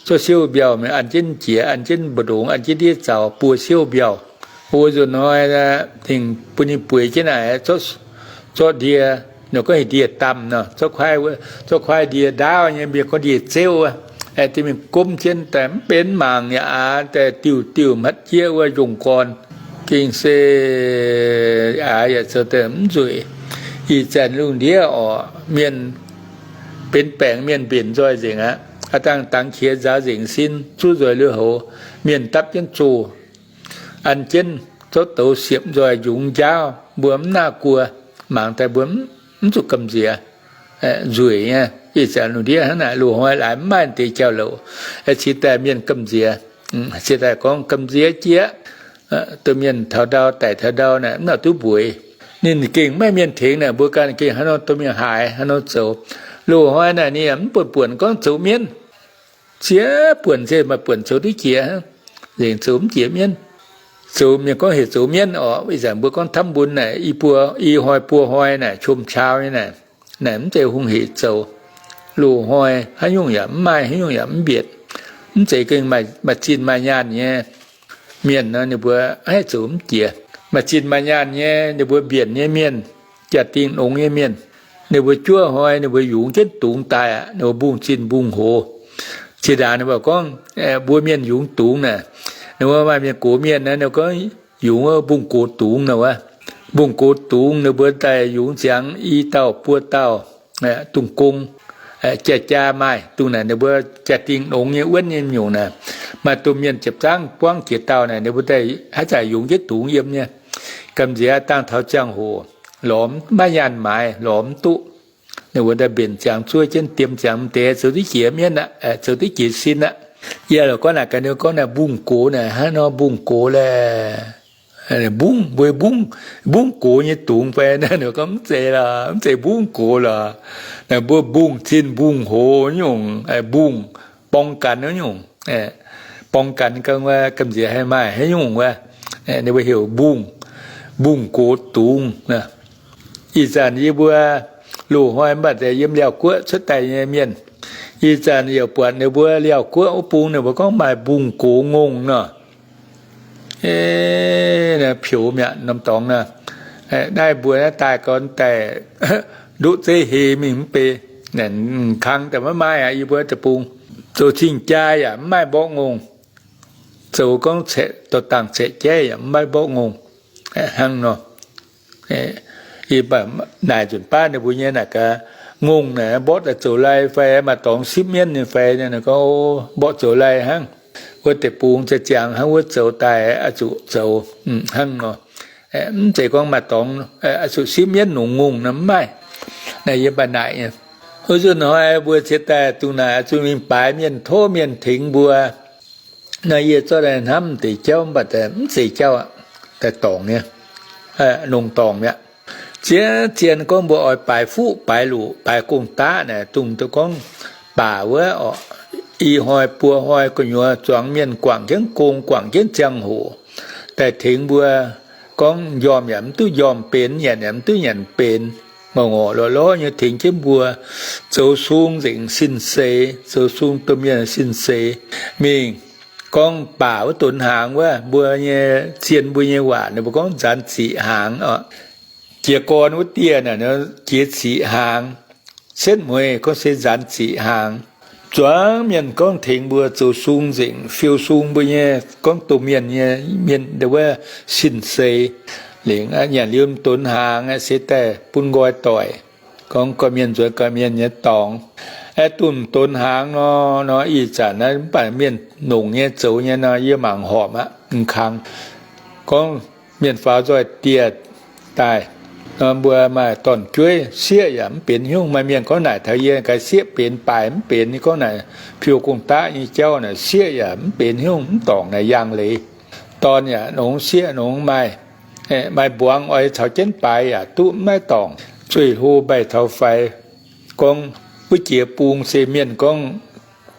Zorqv siou mbiauh mingh an jienv jiex, an jienv mbu'ndongx, an jienv ndiev zaux, buo siou mbiauh. Wuov nzunc hnoi ninh bun ninh bueix jienv naaic, zorqv ndie, ninh gorngv heuc ndie-damh nor, zorqv kuaaiv ndie ndaauv nyei, mienh gorngv ndie-zeuv wuov, aengx deix mingh gomv jienv daaih mv benx mangc yaac aax daaih diuh diuh hmatv jieqv wuov njongh gorn. Gengh se aax yaac zoux daaih mv nzueic. Ih zanc lungh ndiev orqc, mienh benx baengc mienh mbenc nzoih nzengc aqv. Aav dangh dangx qiex nzaaux nzengc sin, zuqv nzoih lui houx, mienh dapv jienv zoh, an jienv zorqv douz siepv nzoih njungx njaauv, mbuo mv naaiv guo, mangc daaih mbuo mv zuqc gamh nziex, nzueic nyei. Ih zanc lungh ndiev hnangv naaic, loz-hnoi laaix mv maaih deix jauv-louc, cingx daaih mienh gamh nziex, cingx daaih gorngv gamh nziex jieqv. Domh mienh taux ndau, daic taux ndau naaic mv nor duqv mbueiz. Ninh gengh maiv mienh tengx naaic, mbuo ganh gengh hnangv nor domh mienh haaix hnangv nor zoux. Loz-hnoi naaic ninh yaac mv buonc buonc gorngv zoux mienv. Ziex buonc se maaih buonc zoux duqv jiex hnangv, nzengc zoux mv jiex mienv. Zoux mienh gorngv heuc zoux mienv orqc, ih zanc mbuo gorngv ทำบุญ naaic, i buo, i hnoi buo hnoi naaic, qom qau nyei naaic, naaic mv zeiz hungh heic zoux. Loz-hnoi haaix nyungc yaac mv maaih, haaix nyungc yaac mv mbienc. Mv zeiz gengh maaih zinh maaih nyaanh nyei mienh nor, ninh mbuo haih zoux mv jiex. Maaih zinh maaih nyaanh nyei, ninh mbuo mbienc nyei mienh, jaa-dingh nongx nyei mienh, ninh mbuo juov hnoi ninh mbuo yungz jienv dungz daaih aqv. Ninh mbuo mbungh zinh mbungh hoz. Zinh ndaangc ninh mbuo gorngv, mbuo mienh yungz dungz naaic, ninh mbuo maaih mienh gox mienh naaic, ninh mbuo gorngv yungz wuov mbungh gox dungz naaic wuov. Mbungh gox dungz ninh mbuo daaih yungz ziangx i dauh buo dauh dungz gong, jaa-jaa maaih dungz naaic, ninh mbuo jaa-dingh nongx nyei wuonv nyei nyungc naaic, maaih domh mienh ziepc zangv buangv jiex dauh naaic, ninh mbuo daaih haaix zanc yungz jienv dungz yiem nyei. Gamh nziex dangh taux ziangh hoc lorz maiv nyaanh maaiz, lorz mv duqv. Ninh mbuo daaih mbenc ziangx zuov jienv, diem ziangx m'deix, zoux duqv jiex mienv aqv, zoux duqv jiex sin aqv. Yie lorqc gorngv naaic gaax ninh gorngv naaic mbungh gox naaic hnangv nor mbungh gox laeh. Mbungv, mbuo mbungv, mbungv gox nyei dungz fai? Naaiv ninh gorngv mv zeiz lorqc, mv zeiz mbungv gox lorqc. Naaic mbuo mbungh zinh mbungh hoz nyungc, mbungh borng ganx wuov nyungc. Borng ganx ga'naaiv gamh nziex haih maaih haaix nyungc wuov, ninh mbuo heuc mbungh, mbungh gox dungz. Ih zanc yie mbuo loz-hnoi mv baac deix yiem Liaauc Guoqv cuotv daaih nyei mienh, ih zanc yaac buatc ninh mbuo Liaauc Guoqv wuov bung ninh mbuo gorngv maaih mbungh gox ngongh nor. Piouc mi'aqv norm dorngx nor. Naaiv mbuo naaiv daaih gorn daaih ndoqv zeiv hei mingh mv bei. Kang daaih maiv maaih aqv. Yie mbuo deic-bung zoux cing-jaa yaac mv maaih mborqv ngongh. Zoux gorngv dorh dangh caeqv jaiv yaac mv maaih mborqv ngongh. Hnangv nor, yie mv baac naaic nzunc baav ninh mbuo nyei naaic gaax, ngongh naaic mborqv daaih zoux lai fai maaih dorngx sipv mienv nyei fai? Gorngv mborqv zoux lai hnangv. Wuov deic-bung ziangh ziangx hnangv wuov zoux daaih oix zuqc zoux hnangv nor. Mv zeiz gorngv maaih dorngx oix zuqc sipv mienv nongc ngongh nor, mv maaih. Naaiv yie mv baac naaic nyei. Wuov nzunc hnoi mbuo ciex daaih dungx naaic oix zuqc mingh baaix mienh, tov mienh tengx mbuo. Naaiv yie zorqv daaih hnamv deix jauv mv baac mv zeiz jauv aqv, daaih dorngc nyei, nongc dorngc mi'aqv. Zien zien gorngv mbuo oix baaix fuqv baaix loqc baaix gong-daqv naaic, dongh gorngv baac wuov oc, i hnoi buo hnoi gu'nyuoz zuangx mienh guangc jienv gong, guangc jienv ziangh hoc daaih tengx mbuo. Gorngv njormh yaac mv duqv njormh benx, nyanc yaac mv duqv nyanc benx, ngorc ngorc lorh lorh nyei tengx jienv mbuo zoux sung nzengc sin seix, zoux sung domh mienh sin seix mingh. Gorngv baac wuov donx hnaangx wuov, mbuo nyei, zien mbuo nyei waac ninh mbuo gorngv nzaanx ziqc hnaangx oc. Jiez gorn wuov dieh naaic jiex ziqc hnaangx. Setv mueiz gorngv se nzaanx ziqc hnaangx. Zuangx mienh gorngv tengx mbuo zoux sung nzengc, fiou sung mbuo nyei, gorngv domh mienh nyei, mienh wuov sin seix. Lengc nyanc liuz donx hnaangx se daaih bun nqoi doic. Gorngv gorqv-mienh nzuonx gorqv-mienh nyei dorngx. Aeqv, dongh donx hnaangx nor, nor ih zanc naaiv mv baac mienh longc nyei zoux nyei nor, yie mangc horpc aqv, mv kang. Gorngv mienh faaux nzoih dieh daaih, mbuo maaih dorn-jueiv sieqv yaac mv benx hnyouv. Maaih mienh gorngv naaic taux yie gaax sieqv benx baaix mv benx, gorngv naaic fiou gong-daqv nyei jauv naaic sieqv yaac mv benx hnyouv, mv dorngc naaic yaangh leiz. Dorn yaac nongx, sieqv nongx maaih. Maaih mbuangz oix caux jienv baaix yaac duqv maiv dorngc. Zueih hlo mbaih taux faix, gorngv wuov jiex bung se mienh gorngv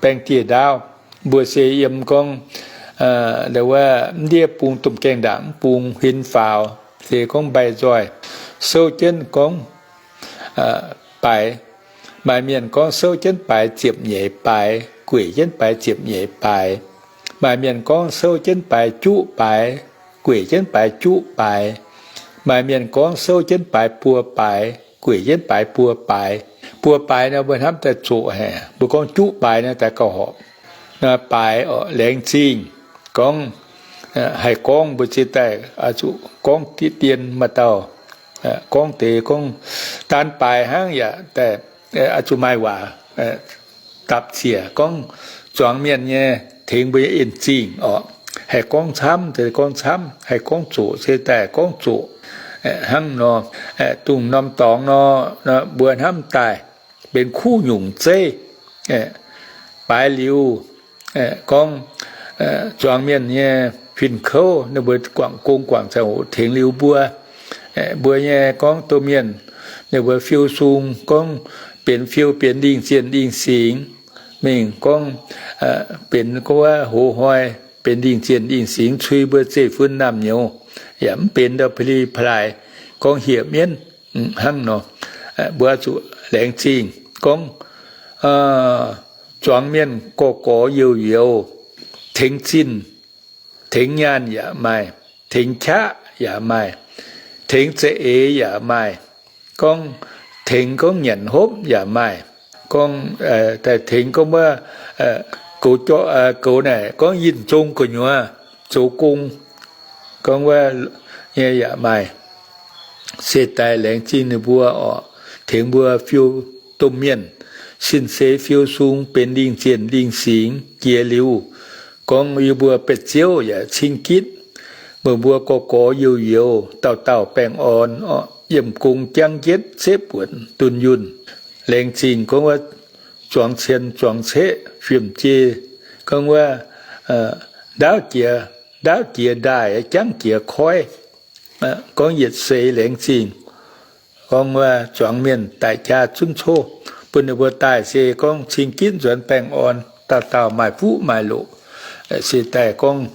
baeng dieh ndaauv, mbuo se yiem gorngv wuov ndiev bung, domh gaengh ndaangc bung, huin faaux, se gorngv mbaih nzoih souv jienv gorngv baaix. Maaih mienh gorngv souv jienv baaix ziepc nyeic baaix, gueic jienv baaix ziepc nyeic baaix. Maaih mienh gorngv souv jienv baaix juqv baaix, gueic jienv baaix juqv baaix. Maaih mienh gorngv souv jienv baaix buo baaix, gueic jienv baaix buo baaix. Buo baaix nor mbuo hnamv daaih zoqc haic, mbuo gorngv juqv baaix nor daaih gauh horpc. Baaix oc, laengz zingh. Gorngv haih gorngv mbuo ziouc daaih zuqc gorngv dien maaih dauh gorngv deix gorngv daan baaix hnangv yaac daaih zuqc maaih waac dapv ziec gorngv zuangx mienh nyei, tengx mbuo nyei en zingh oc. Haih gorngv camv se gorngv camv, haih gorngv zoqc se daaih gorngv zoqc. Hnangv nor, dongh norm dorngx nor, mbuo hnamv daaih benx kuv nyungc zeiv. Baaix liuz, gorngv zuangx mienh nyei fin-kouv, ninh mbuo guangc gong guangc ziangh hoc tengx liuz mbuo, mbuo nyei gorngv domh mienh, ninh mbuo fiou sung gorngv benx fiou, benx lingh zienh lingh singx, mingh gorngv benx gorngv wuov hoz hnoi benx lingh zienh lingh singx cui mbuo zeiv-fun naamh nyouz, yaac mv benx ndau peli plaaix gorngv hieh mienv hnangv nor. Mbuo zuqc laengz zingh gorngv zuangx mienh gorx-gorx youz-youz, tengx zinh, tengx nyaanh yaac maaih, tengx qaqv yaac maaih, tengx za'eix yaac maaih, gorngv tengx gorngv nyanc hopv yaac maaih, gorngv daaih tengx gorngv wuov goux jorqv, goux naaic gorngv yinh zong gu'nyuoz zoux gong, gorngv wuov nyei yaac maaih. Se daaih laengz zingh ninh mbuo oc, tengx mbuo fiou domh mienh sin seix fiou sung benx lingh zienh lingh singx jiex liuz, gorngv yie mbuo betv ziouv yaac cing gitv, meih mbuo gorx-gorx youz-youz dauh dauh baengh orn oc, yiem gong jangv njietv setv buonc dunh yunh. Laengz zingh gorngv wuov zuangx cien zuangx ceqv fiem-jeiv, gorngv wuov ndaauv jiex, ndaauv jiex ndaaih, jangv jiex koiv. Gorngv yietc seix laengz zingh gorngv wuov zuangx mienh daic jaa zunv coqv bun ninh mbuo daaih se gorngv cing gitv nzuonx baengh orn, dauh dauh maaih fuqv maaih loqc. Se daaih gorngv,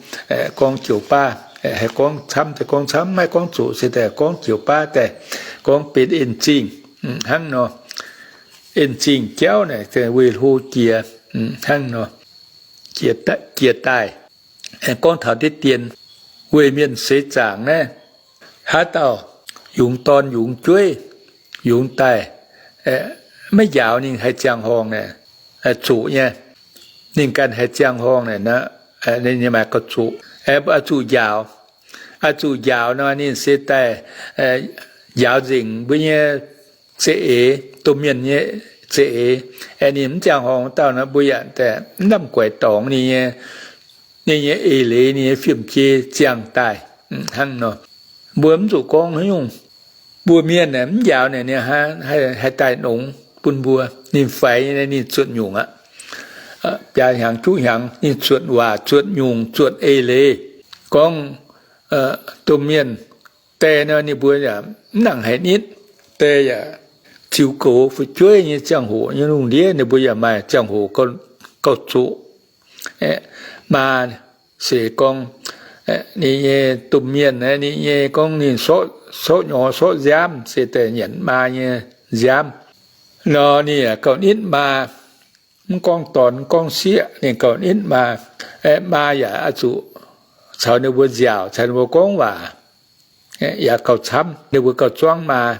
gorngv joux baav, haih gorngv camv daaih gorngv camv, maiv gorngv zoqc se daaih gorngv joux baav daaih gorngv benx en zingh hnangv nor. En zingh jauv naaic weih hlo jiex hnangv nor, jiex daaih. Gorngv taux deix dien, weih mienh seix zaangc naaiv, haaix dauh yungz dorn yungz jueiv, yungz daaih, maiv njaaux ninh haih ziangh horngh naaic, zuqc nyei. Ninh ganh haih ziangh horngh naaic, ninh maaih gauh zuqc, oix zuqc njaaux. Oix zuqc njaaux nor, ninh se daaih njaaux nzengc mbuo nyei za'eix, domh mienh nyei za'eix. Ninh mv ziangh horngh dauh nor, mbuo yaac mv lamh guaix dorngx ninh nyei, ninh nyei eix leiz, ninh nyei fiem-jei ziangh daaih. Hnangv nor, mbuo mv zuqc gorngv haaix nyungc. Mbuo mienh aeqv, mv njaaux naaic, ninh haih daaih nongx bun mbuo. Ninh faix nyei, ninh zuotc nyungc aqv. Biaa hnyangx juqv hnyangx ninh zuotc waac, zuotc nyungc, zuotc eix leiz. Gorngv domh mienh die nor, ninh mbuo yaac mv nangc haaix nitv. Die yaac ziux goux fu'jueiv nyei ziangh hoc nyei lungh ndiev, ninh mbuo yaac maaih ziangh hoc gauh zuqc. Maa se gorngv ninh nyei domh mienh, ninh nyei gorngv ninh sorqv nyorx sorqv nziaamv se daaih nyanc maa nyei nziaamv nor, ninh yaac gauh nitv maa. Mv gorngv dorn mv gorngv sieqv, ninh gauh nitv maa. Maa yaac oix zuqc caux ninh mbuo nziaauc, caux ninh mbuo gorngv waac, yaac gauh camv, ninh mbuo gauh zuangv maa.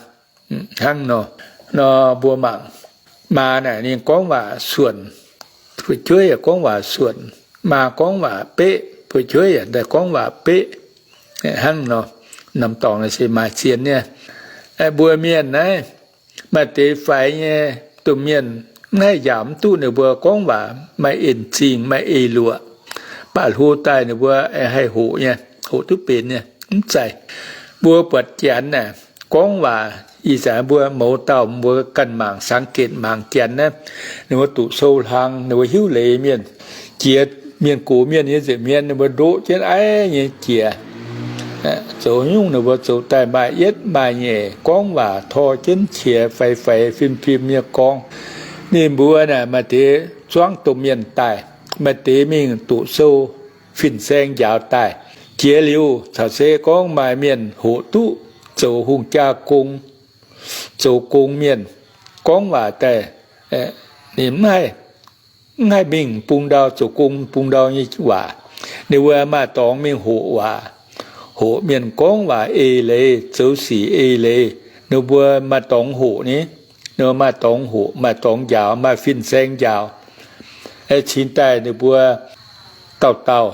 Hnangv nor, nor mbuo mangc maa naaic ninh gorngv waac suonc, fu'jueiv yaac gorngv waac suonc. Maa gorngv waac beqv, fu'jueiv yaac daaih gorngv waac beqv. Hnangv nor, norm dorngx se maaih zien nyei. Mbuo mienh naaiv maaih deix faix nyei domh mienh, mv haih njaaux mv duqv ninh mbuo gorngv waac maaih en zingh, maaih eix luoqc. Baac hlo daaih ninh mbuo haih hoqc nyei, hoqc duqv benx nyei, mv zeiz. Mbuo buatc Janx naaic gorngv waac, ih zanc mbuo mouz dauh mbuo ganh mangc, สังเกต mangc Janx naaiv, ninh mbuo duqv sou hlang, ninh mbuo hiuv leiz mienh, jiex mienh gox mienh nyei nza'hmien ninh mbuo ndoqv jienv aiv nyei jiex. Zoux nyungc ninh mbuo zoux daaih maaih yietv maaih nyeic, gorngv waac tor jienv qiex faix-faix fim-fim nyei gorngv. Ninh mbuo naaic maaih deix zuangv domh mienh daaih, maaih deix mingh duqv sou fin-saeng njaaux daaih. Jiex liuz caux se gorngv maaih mienh hoqc duqv zoux hungh jaa gong, zoux gong mienh gorngv waac daaih, ninh mv haih mv haih mingh bung ndau zoux gong bung ndau nyei waac. Ninh mbuo maaih dorngx mingh hoqc waac, hoqc mienh gorngv waac eix leiz, zoux sic eix leiz. Ninh mbuo maaih dorngx hoqc ni, ninh mbuo maaih dorngx hoqc, maaih dorngx njaaux, maaih fin-saeng njaaux. Cingx daaih ninh mbuo dauh dauh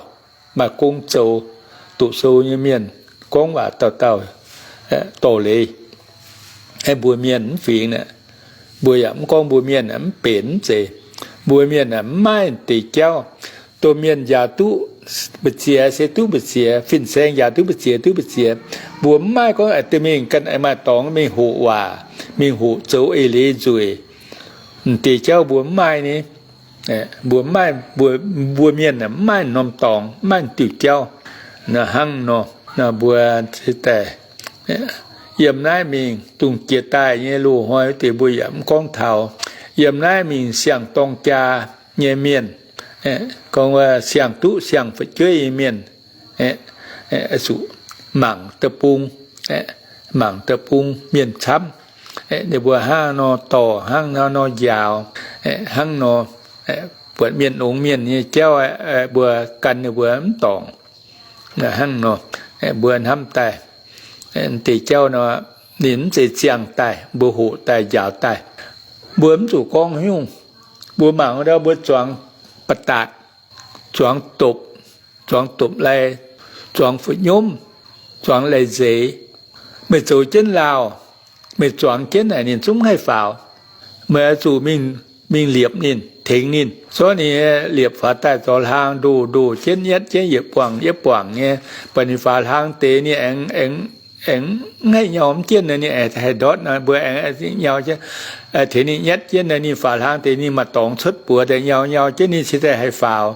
maaih gong zoux, duqv sou nyei mienh gorngv waac dauh dauh dorh leiz. Mbuo mienh mv fingx, mbuo yaac mv gorngv mbuo mienh mv benx mv zeiz. Mbuo mienh mv maaih deix jauv. Domh mienh njaaux duqv mbu'ziex se duqv mbu'ziex, fin-saeng njaaux duqv mbu'ziex duqv mbu'ziex. Mbuo mv maaih gorngv da'mingh ganh maaih dorngx mingh hoqc waac, mingh hoqc zoux eix leiz nzueic. M'deix jauv mbuo mv maaih ni. Mbuo mv maaih, mbuo mienh mv maaih norm dorngx, mv maaih diuh jauv. Hnangv nor, mbuo se daaih yiem naaiv mingh dongh jiex daaih nyei loz-hnoi deix mbuo yaac mv gorngv taux. Yiem naaiv mingh siang-dorng jaa nyei mienh, gorngv siang-duqv siang-fu'jueiv nyei mienh, zuqc mangc deic-bung, mangc deic-bung mienh camv. Ninh mbuo hnangv nor dorh, hnangv nor njaaux, hnangv nor buatc mienh longx mienh nyei jauv, mbuo gan ninh mbuo mv dorngc. Hnangv nor, mbuo hnamv daaih, deix jauv nor, ninh mv zeiz ziangh daaih, mbuo hoqc daaih njaaux daaih. Mbuo mv zuqc gorngv haaix nyungc. Mbuo mangc ndau mbuo zuangx ba'datc, zuangx dopc, zuangx dopc lai, zuangx fu'nyomv, zuangx lai-nzeix. Meih zoux jienv laauh, meih zuangx jienv naaic ninh zungv haih faaux. Meih oix zuqc mingh, mingh liepc ninh, tengx ninh. Zorqv ninh liepc faaux daaih zorc hlaang ndoh ndoh jienv, nyatv jienv yietc buangc yietc buangc nyei, baac ninh faaux hlaang deix ninh aengx, aengx mv haih nyau mv jienv nor, ninh aengx haih ndortv nor, mbuo aengx nyau jienv, tengx ninh nyatv jienv nor, ninh faaux hlaang deix ninh maaih dorngx cuotv buoz daaih nyau, nyau jienv ninh cingx daaih haih faaux.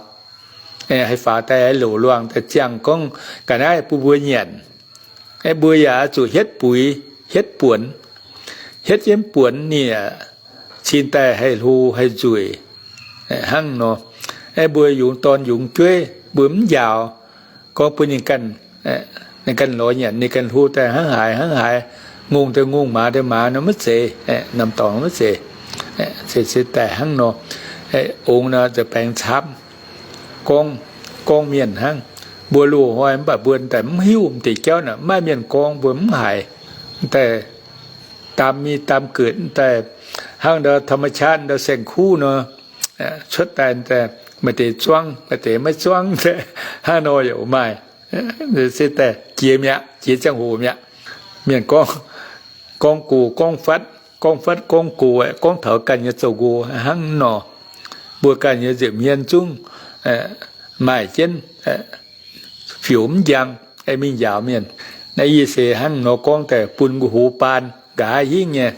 Haih faaux daaih haih louc luangh daaih ziangh gorngv ga'naaiv bun mbuo nyanc. Mbuo yaac zuqc hietv buix, hietv buonx, hietv jienv buonx ninh aac, cingx daaih haih hlo haih nzueic. Hnangv nor, mbuo yungz dorn yungz jueiv mbuo mv njaaux, gorngv bun ninh ganh, ninh ganh lorz nyanc, ninh ganh hlo daaih hnangv haaix hnangv haaix, ngongh daaih ngongh, maaz daaih maaz nor maiv zeiz, norm dorngx maiv zeiz. Se daaih hnangv nor, ongx nor nza'baengx camv. Gorngv, gorngv mienh hnangv. Mbuo loz-hnoi mv baac mbuo daaih mv hiuv m'deix jauv naaic, mv maaih mienh gorngv mbuo mv haiz. Daaih daam mi daam geuc daaih Hnangv ndau ธรรมชาติ ndau saeng-kuv nor, cuotv daaih maaih deix zuangv, maaih deix maiv zuangv, hnangv nor yaac maaih. Se daaih jiex mi'aqv, jiex ziangh hoc mi'aqv. Mienh gorngv, gorngv gox gorngv fatv, gorngv fatv gorngv gox, gorngv taux ganh nyei zoux nqox hnangv nor. Mbuo ganh nyei nza'hmien zungv maaih jienv fioux mv njang, mingh njaaux mienh. Naaiv yie se hnangv nor gorngv daaih bun nqu hoz baan nqa'haav hingv nyei,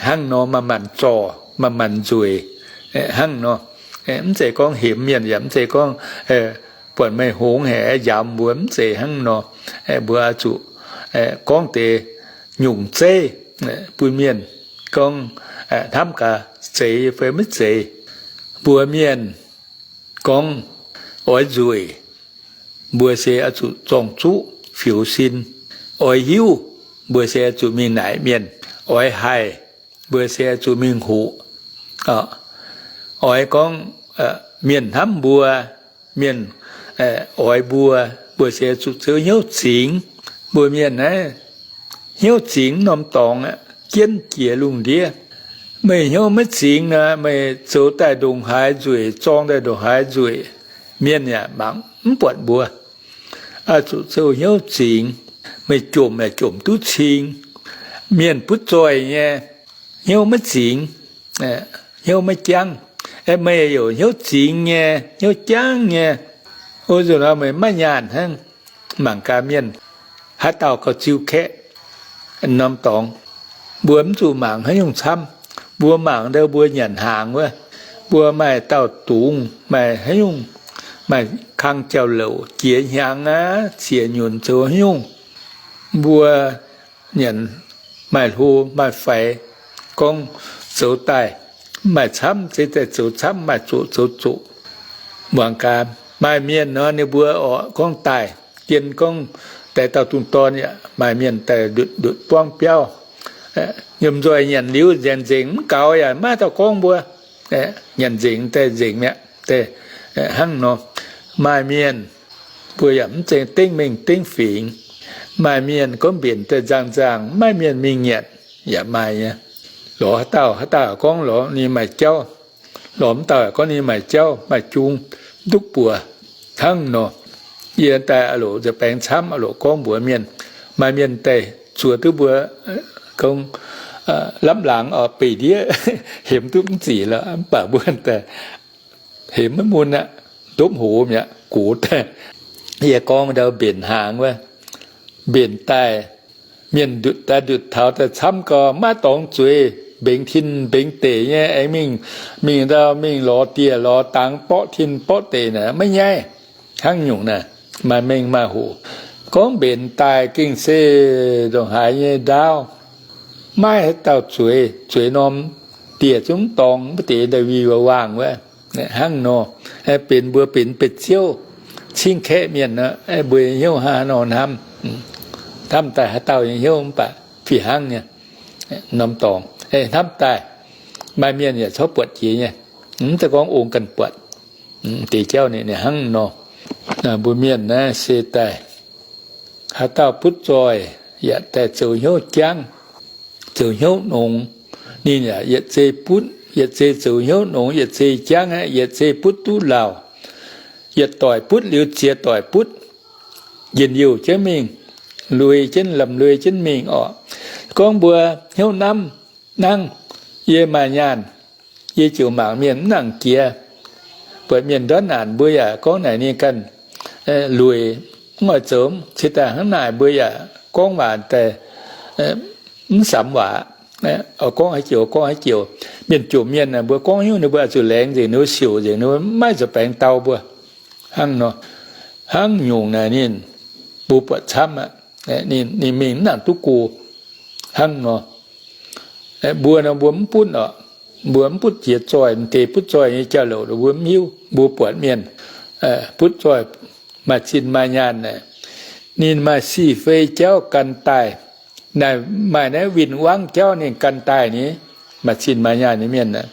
hnangv nor manc-manc zorc, manc-manc nzueic, hnangv nor. Mv zeiz gorngv hemx mienh, yaac mv zeiz gorngv buatc meih hngongx haic njaaux mbuo, mv zeiz hnangv nor. Mbuo oix zuqc gorngv deix nyungc zeiv bun mienh gorngv hnamv gaax zeiz fai maiv zeiz. Mbuo mienh gorngv oix nzueic, mbuo se oix zuqc zorng-zuqv fioux sin. Oix hiuv, mbuo se oix zuqc mingh naaic mienh. Oix haih, mbuo se oix zuqc mingh hoqc. Oix gorngv mienh hnamv mbuo, mienh oix mbuo, mbuo se oix zuqc zoux hnyouv zingx. Mbuo mienh naaiv hnyouv zingx norm dorngx aqv, jienv jiex lungh ndiev. Meih hnyouv maiv zingx nor, meih zoux daaih ndongc haaix nzueic, zorng daaih ndongc haaix nzueic, mienh yaac mangc mv buatc mbuo. Oix zuqc zoux hnyouv zingx. Meih jomc yaac jomc duqv cing. Mienh butv zoih nyei, hnyouv maiv zingx, hnyouv maiv jangv. Meih yaac hnyouv zingx nyei, hnyouv jangv nyei, o nzunc nor meih maiv nyaanh hnangv. Mangc gaax mienh haaix dauh gauh ziux kaeqv norm dorngx. Mbuo mv zuqc mangc haaix nyungc camv. Mbuo mangc ndau mbuo nyanc hnaangx wuov, mbuo maaih dauh dungz, maaih haaix nyungc, maaih kang jauv-louc jiex hnyangx aqv, ziex nyunc zoux haaix nyungc. Mbuo nyanc maaih hlo maaih faix, gorngv zoux daaih maaih camv, se daaih zoux camv, maaih zoqc zoux zoqc. Muangx gaax, maaih mienh nor, ninh mbuo oc gorngv daaih, dien gorngv daaih dauh dungz dorn yaac maaih mienh daaih ndutc ndutc buangv biauv. Nyiemc nzoih nyanc liuz nzengc nzengc mv gaux yaac maiv dauh gorngv mbuo. Nyanc nzengc daaih nzengc mi'aqv, daaih hnangv nor. Maaih mienh mbuo yaac mv zeiz dengv mengh dengv fingx. Maaih mienh gorngv mbenc daaih nzangc nzangc, maaih mienh mingh nyanc yaac maaih nyei. Lorz haaix dauh, haaix dauh gorngv lorz ninh maaih jauv, lorz mv dauh gorngv ninh maaih jauv maaih jung, duqv buoz hnangv nor. Yie daaih aah loc nza'baengx camv, aah loc gorngv mbuox mienh. Maaih mienh daaih zuoz duqv mbuo gorngv lamh laangz oc, beih ndiev hemx duqv mv zic lorqc, mv baac mbuo daaih hemx maiv mun aqv, ndopv hoz mi'aqv, gox daaih. Yie gorngv ndau mbenc hnaangx wuov, mbenc daaih, mienh ndutc daaih ndutc taux daaih camv gau, maiv dorngx zueiz, mbengx tin mbengx deic nyei aengx mingh, mingh ndau mingh lorz dieh lorz dangx borqv tin borqv deic naaic maiv nyaiv. Hnangv nyungc naaic maaih mengh maaih hoc. Gorngv mbenc daaih gengh se ndongc haaix nyei ndaauv, maiv haaix dauh zueiz, zueiz norm dieh zungv dorngx mv deix ndau-wih waangh wuov. Hnangv nor, benx mbuo benx beiv ziouv, cingv kaeqv mienh nor, mbuo nyei hnyouv hnangv haaix nor hnamv? Hnamv daaih haaix dauh nyei hnyouv mv baac fih hnangv nyei norm dorngx. Hnamv daaih, maaih mienh yaac corc buatc jiex nyei. Mv zeiz gorngv ong ganh buatc. Deix jauv ninh hnangv nor. Mbuo mienh naaiv se daaih haaix dauh butv zoih yaac daaih zoux hnyouv jangv, zoux hnyouv nongx. Ninh yaac yietc zei butv, yietc zei zoux hnyouv nongx, yietc zei jangv aqv, yietc zei butv duqv lauh, yietc doic butv liuz ziex doic butv, njien-youh jienv mingh, lui jienv, lamh lui jienv mingh orqc. Gorngv mbuo hnyouv namv nangv, yie maaih nyaanh, yie ziouc mangc mienh mv nangc jiex. Buatc mienh ndortv naanc mbuo yaac gorngv naaic ninh ganh lueic, mv oix zoux, cingx daaih hnangv naaic mbuo yaac gorngv waac daaih mv samx waac. Oix gorngv haaix joux gorngv haaix joux. Mienh jomc mienh mbuo gorngv hnyouv ninh mbuo zuqc laengz nzengc, ninh mbuo siouc nzengc, ninh mbuo maiv zuqc baengx dau mbuo. Hnangv nor, hnangv nyungc naaic ninh mbuo buatc camv aqv. Ninh mingh mv nangc duqv go. Hnangv nor, mbuo nor mbuo mv butv orqc. Mbuo mv butv jiex zoih, m'deix butv zoih nyei jauv-louc mbuo mv hiuv. Mbuo buatc mienh butv zoih maaih zinh maaih nyaanh naaic, ninh maaih si fei jauv gan daaih. Naaic maaih naaiv win-wangv jauv ninh gan daaih ni, maaih zinh maaih nyaanh nyei mienh aqv.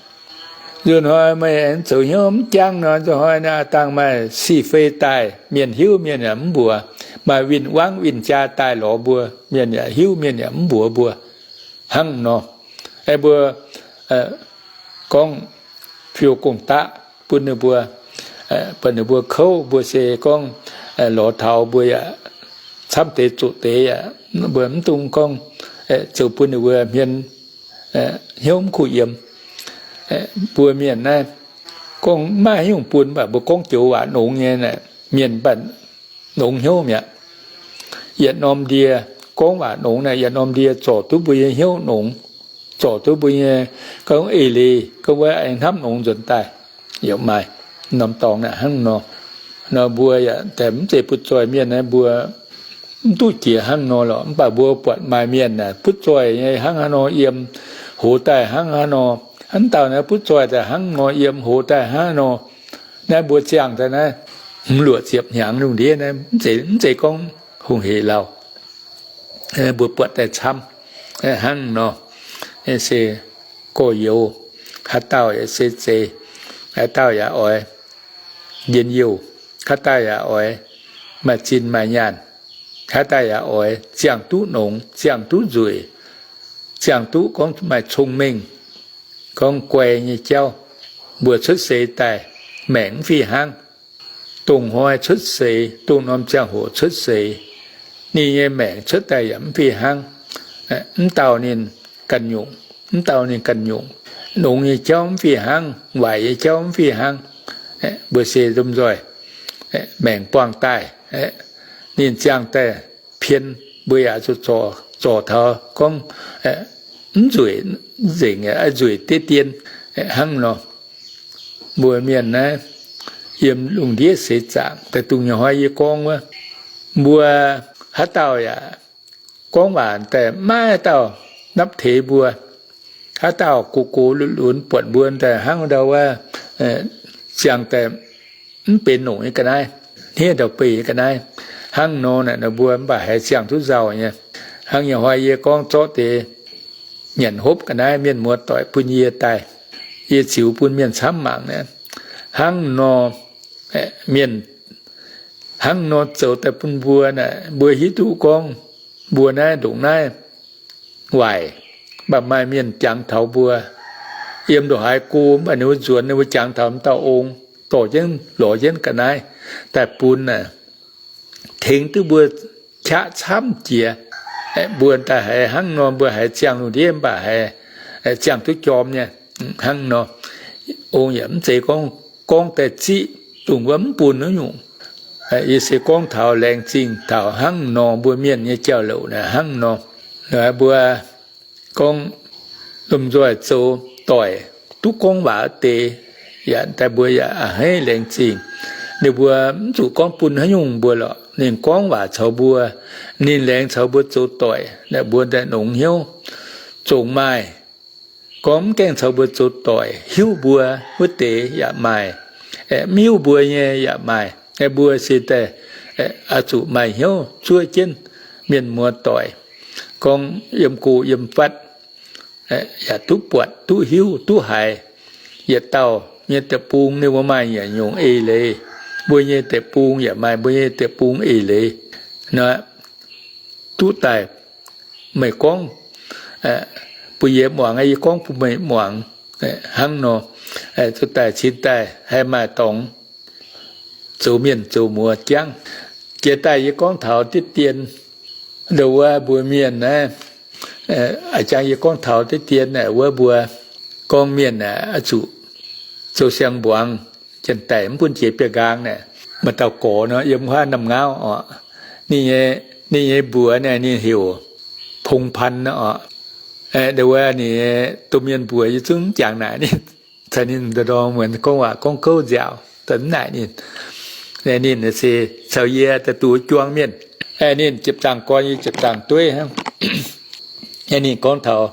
Nzunc hnoi meih aengx zoux hnyouv mv jangv nor, nzunc hnoi naaiv dangh maaih si fei daaih, mienh hiuv mienh yaac mv mbuox. Maaih win-wangv win-jaa daaih lorz mbuo, mienh yaac hiuv mienh yaac mv mbuox mbuo. Hnangv nor, aengx mbuo gorngv fiou gong-daqv bun ninh mbuo, buatc ninh mbuo kouv, mbuo se gorngv lorz taux mbuo yaac camv deix zoqc deix yaac mbuo mv dungx gorngv zoux bun ninh mbuo hmien hnyouv mv kuh yiem. Mbuo mienh naaiv gorngv maiv haaix nyungc bun, mv baac mbuo gorngv joux waac nongx nyei, mienh mv baac nongx hnyouv mi'aqv. Yietc norm ndie gorngv waac nongx naaic, yietc norm ndie zorc duqv mbuo nyei hnyouv nongx, zorc duqv mbuo nyei gorngv eix leiz, gorngv wuov aengx hnamv nongx nzuonx daaih. Yaac maaih norm dorngx naaic hnangv nor. Nor mbuo yaac mv zeiz butv zoih mienh naaiv, mbuo mv duqv jiex hnangv nor lorqc. Mv baac mbuo buatc maaih mienh naaic butv zoih nyei hnangv haaix nor yiem, hoz daaih hnangv haaix nor. Hnangv dauh naaiv butv zoih daaih hnangv nor yiem, hoz daaih hnangv nor. Naaiv mbuo ziangh daaih naaiv, hmz luoqc ziepc hnyangx lungh ndiev naaiv, mv zeiz, mv zeiz gorngv hungh hec lauh. Mbuo buatc daaih camv hnangv nor. Se gorx-youz, haaix dauh yaac se zeiz, haaix dauh yaac oix njien-youh, haaix dauh yaac oix maaih zinh maaih nyaanh, haaix dauh yaac oix ziangh duqv nongx, ziangh duqv nzueic, ziangh duqv gorngv maaih cong-mengh, gorngv guai nyei jauv. Mbuo cuotv seix daaih maengc mv fih hnangv. Dongh hnoi cuotv seix, dongh norm ziangh hoc cuotv seix, ninh nyei maengc cuotv daaih yaac mv fih hnangv. Mv dauh ninh ganh nyungc, mv dauh ninh ganh nyungc. Nongx nyei jauv mv fih hnangv, waaic nyei jauv mv fih hnangv. Mbuo se lomh nzoih maengc buangh daaih, ninh ziangh daaih pien, mbuo yaac zuqc zorc taux gorngv mv nzueic, nzengc, nzueic deix dien hnangv nor. Mbuo mienh naaiv yiem lungh ndiev seix zaangc, daaih dungx nyei hnoi yie gorngv wuov, mbuo haaix dauh yaac gorngv waac daaih maiv dauh napv teix mbuo. Haaix dauh gox gox lunx lunx buatc mbuo daaih hnangv ndau wuov, ziangh daaih mv benx longc nyei ga'naaiv, hniev ndau-beih nyei ga'naaiv. Hnangv nor naaic, mbuo mv baac haiz ziangh duqv nzauh nyei. Hnangv nyei hnoi yie gorngv zorqv deix nyanc hopv ga'naaiv mienh muoz doic bun yie daaih, yie ziux bun mienh camv mangc naaic. Hnangv nor, mienh hnangv nor zoux daaih bun mbuo naaic, mbuo hiuv duqv gorngv mbuo naaiv ndongc naaiv waaic, mv baac maaih mienh jangx taux mbuo. Yiem ndongc haaix go mv baac ninh mbuo nzuonx, ninh mbuo jangx taux m'dauh ong, dorh jienv lorz jienv ga'naaiv daaih bun naaic, tengx duqv mbuo qaqv camv jiex. Mbuo daaih haiz hnangv nor, mbuo haiz ziangh lungh ndiev mv baac haiz ziangh duqv jorm nyei hnangv nor. Ong yaac mv zeiz gorngv, gorngv daaih ziqv dongh wuov mv bun naaiv nyungc. Yie se gorngv taux laengz zingh taux hnangv nor, mbuo mienh nyei jauv-louc naaic hnangv nor. Mbuo gorngv lomh nzoih zoux doic duqv gorngv waac wuov deix, yaac daaih mbuo yaac a'hneiv laengz zingh. Ninh mbuo mv zuqc gorngv bun haaix nyungc mbuo lorqc. Ninh gorngv waac caux mbuo, ninh laengz caux mbuo zoux doic, naaic mbuo daaih nongx hnyouv. Zongc maaih gorngv mv gaengh caux mbuo zoux doic, hiuv mbuo wuov deix yaac maaih, mv hiuv mbuo nyei yaac maaih. Mbuo se daaih oix zuqc maaih hnyouv zuov jienv mienh muoz doic, gorngv yiem go yiem fatv, yaac duqv buatc, duqv hiuv, duqv haiz. Yietc dauh nyei deic-bung ninh mbuo maaih yietc nyungc eix leiz, mbuo nyei deic-bung yaac maaih mbuo nyei deic-bung eix leiz. Nor, duqv daaih meih gorngv bun yie muangx, yie gorngv bun meih muangx, hnangv nor, duqv daaih cingx daaih haih maaih dorngx zoux mienh zoux muoz jangv. Jiex daaih yie gorngv taux diqv dien, ndau wuov mbuo mienh naaiv, a'jang yie gorngv taux diqv dien naaic wuov mbuo gorngv mienh aah, oix zuqc zoux siang-mbuangz, janx-daic mv bun jiex biauv-nqaang naaic, maaih dauh gorx nor yiem huaav Namh Ngaauv oc. Ninh nyei, ninh nyei mbuox naaic ninh heuc Pong Pan nor oc. Ndau wuov ninh domh mienh mbuox yie zungv mv jangx naaic ninh, caux ninh ndorm-ndorm muonz gorngv waac gorngv gouv nziaauc, mv naaic ninh. Ninh se caux yie daaih duqv juang mienh. Ninh jiepc zaangc gorn, yie jiepc zaangc dueiv hnangv. Ninh gorngv taux,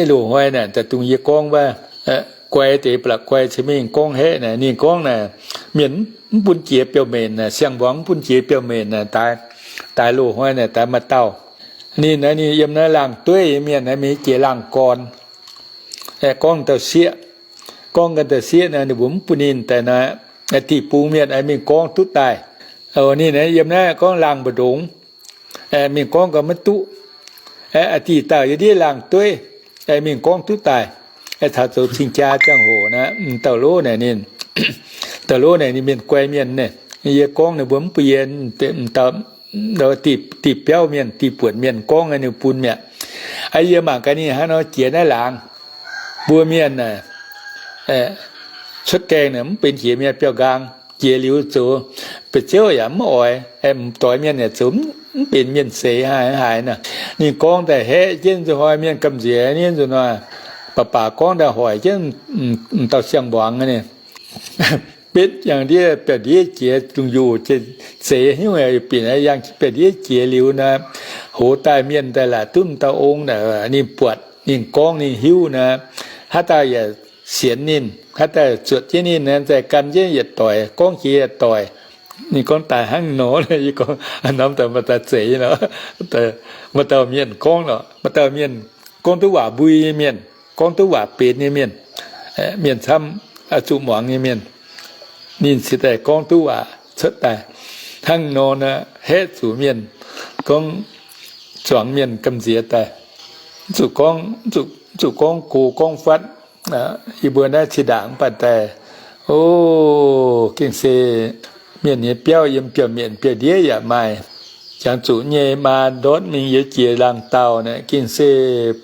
loz-hnoi naaic daaih dongh yie gorngv wuov, guai deix ba'laqc guai ceix mingh gorngv haeqv naaic, ninh gorngv naaic, mienh mv bun jiex biauv-menc naaic, siang-mbuangz mv bun jiex biauv-menc naaic, daix, daix loz-hnoi naaic daix maaih dauh. Ninh naaic ninh yiem naaiv laangh dueiv mienh naaic, mingh jiex laangh gorn. Gorngv dauh sieqv, gorngv ganh dauh sieqv naaic, ninh mbuo mv bun ninh daaih naaic, dih bung mienh aengx mingh gorngv duqv daaih. Ninh naaic yiem naaiv gorngv laangh mbu'ndongx, mingh gorngv gau maiv duqv. Aa, dih dauh yiem ndiev laangh dueiv, mingh gorngv duqv daaih. Taux zoux cing-jaa ziangh hoc naaiv, dauh lov naaic ninh, dauh lov naaic ninh mienh guai mienh naaic, yie gorngv ninh mbuo mv bun yie, diuh biauv mienh, diuh buonc mienh gorngv ninh bun mi'aqv. Yie mangc gaax ninh hnangv nor jiex naaiv laangz. Mbuo mienh cuotv gaengh naaic mv benx jiex mienh biauv nqaang, jiex liuz zoux, ba'ziouv yaac mv oix, m'doix mienh yaac zoux mv benx mienh seix haaix haaix nor. Ninh gorngv daaih haeqv jienv nzuih hnoi mienh gamh nziex nyei nzuih hnoi, baac baac gorngv daaih hoic jienv m'dauh siang-mbuangz ninh. Betv yangh ndiev biauv-ndiev jiex lungh njuh, zeix hnyouv bieqc yangh biauv-ndiev jiex liuz nor, hoz daaih mienh daaih laaic duqv m'dauh ong naaic, ninh buatc ninh gorngv ninh hiuv nor, haaix dauh yaac sienx ninh, haaix dauh zuotc jienv ninh, zaih gan jienv yietc doic, gorngv jiex yietc doic. Ninh gorngv daaih hnangv nor, yie gorngv norm daaih maaih daaih zeix nor, maaih dauh mienh gorngv nor, maaih dauh mienh gorngv duqv waac mbui nyei mienh, gorngv duqv waac benx nyei mienh, mienh camv, zuqc muangx nyei mienh. Ninh cingx daaih gorngv duqv waac cuotv daaih hnangv nor, haeqv zuqc mienh, gorngv zuangx mienh gamh nziex daaih. Zuqc gorngv, zuqc gorngv go gorngv fatv. Yie mbuo naaiv zinh ndaangc mv baac daaih, o, gengh se mienh nyei biauv yiem biauv-mietc biauv-ndiev yaac maaih. Jangx zuqc nyei maa ndortv mingh yiem jiex laangh dauh naaic, gengh se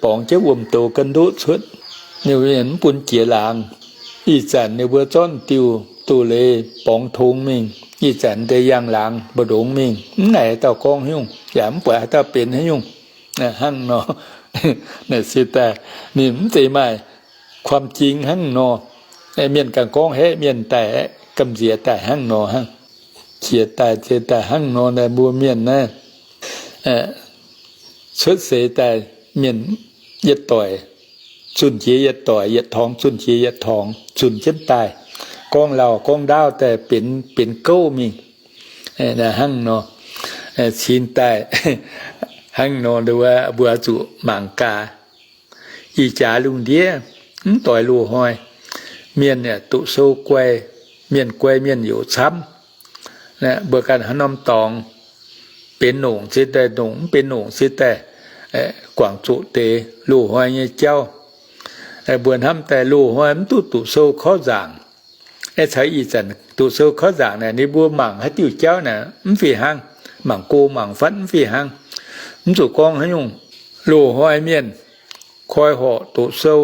borngz jienv wuom-doz ga'ndoqv cuotv. Ninh mbuo mv bun jiex laangz. Ih zanc ninh mbuo zorqv diuh doz-leiz borngz tongx mingh, ih zanc deix yangh laangz mbu'ndongx mingh, mv naaic haaix dauh gorngv haaix nyungc, yaac mv buatc haaix dauh benx haaix nyungc. Hnangv nor, naaic se daaih ninh mv zeiz maaih ความจริง hnangv nor. Mienh ganh gorngv haeqv mienh daaih, gamh nziex daaih hnangv nor hnangv. Jiex daaih zeix daaih hnangv nor naaic, mbuo mienh naaiv cuotv seix daaih mienh yietc doic zunh jiex yietc doic, yietc torngx zunh jiex yietc torngx, zunh jienv daaih, gorngv lauh gorngv ndaauv daaih benx, benx gouv mingh. Hnangv nor, cingx daaih hnangv nor, mbuo zuqc mangc gaax. Ih jaax lungh ndiev mv doix loz-hnoi, mienh yaac doqc sou guai, mienh guai mienh youz camv. Mbuo ganh haaix norm dorngx, benx nongc se daaih nongc, mv benx nongc se daaih guangc zoqc deix loz-hnoi nyei jauv. Mbuo hnamv daaih loz-hnoi mv duqv doqc sou korv nzaangc. Aeqv, caux ih zanc doqc sou korv nzaangc naaic, ninh mbuo mangc haaix diuh jauv naaic mv fih hnangv, mangc go mangc fatv mv fih hnangv. Mv zuqc gorngv haaix nyungc, loz-hnoi mienh koi horqc doqc sou,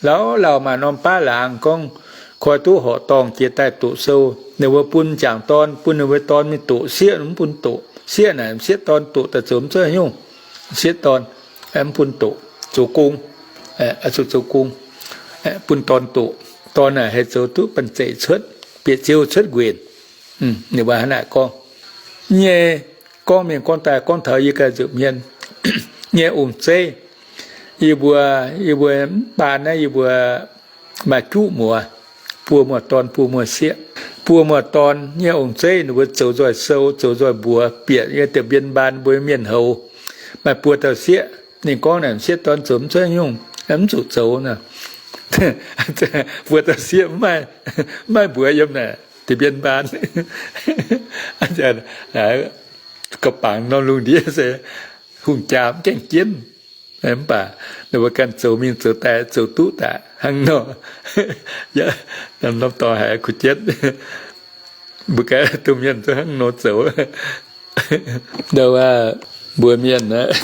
lauh lauh maaih norm baav laangz gorngv koi duqv horqc dorngh jiex daaih doqc sou. Ninh mbuo bun jangc dorn, bun ninh mbuo dorn mingh doqc, sieqv mv bun doqc. Sieqv naaic, sieqv dorn doqc daaih zoux mv cuotv haaix nyungc. Sieqv dorn mv bun doqc, zoux gong, zuqc zoux gong, bun dorn doqc. Dorn naaic haih zoux duqv banh zeic cuotv, bieqc ziouv cuotv nquenc. Ninh mbuo hnangv naaic gorngv. Nyei gorngv mingh gorngv daaih gorngv taux yie ganh nza'hmien nyei ong-zeiv, yie mbuo, yie mbuo mv baan naaiv yie mbuo maaih juqv muoz, buo muoz-dorn buo muoz-sieqv. Buo muoz-dorn nyei ong-zeiv ninh mbuo zoux nzoih sou, zoux nzoih mbuox, bieqc nyei diuh mbien mbaan mbuo mienh houz. Maaih buo dauh sieqv, ninh gorngv naaic sieqv dorn zoux mv cuotv nyungc, mv zuqc zoux nor. Buo dauh sieqv mv maaih, mv maaih mbuox yiem naaic diuh mbien mbaan. Gauh bangc norm lungh ndiev se hungh jaa mv gaengh jienv. Mv baac ninh mbuo ganh zoux mingh zoux daaih zoux duqv daaih hnangv nor. Norm dorngx haiz kuh jienv. Mbuo ganh domh mienh zungv hnangv nor zoux. Ndau wuov, mbuo mienh aeqv,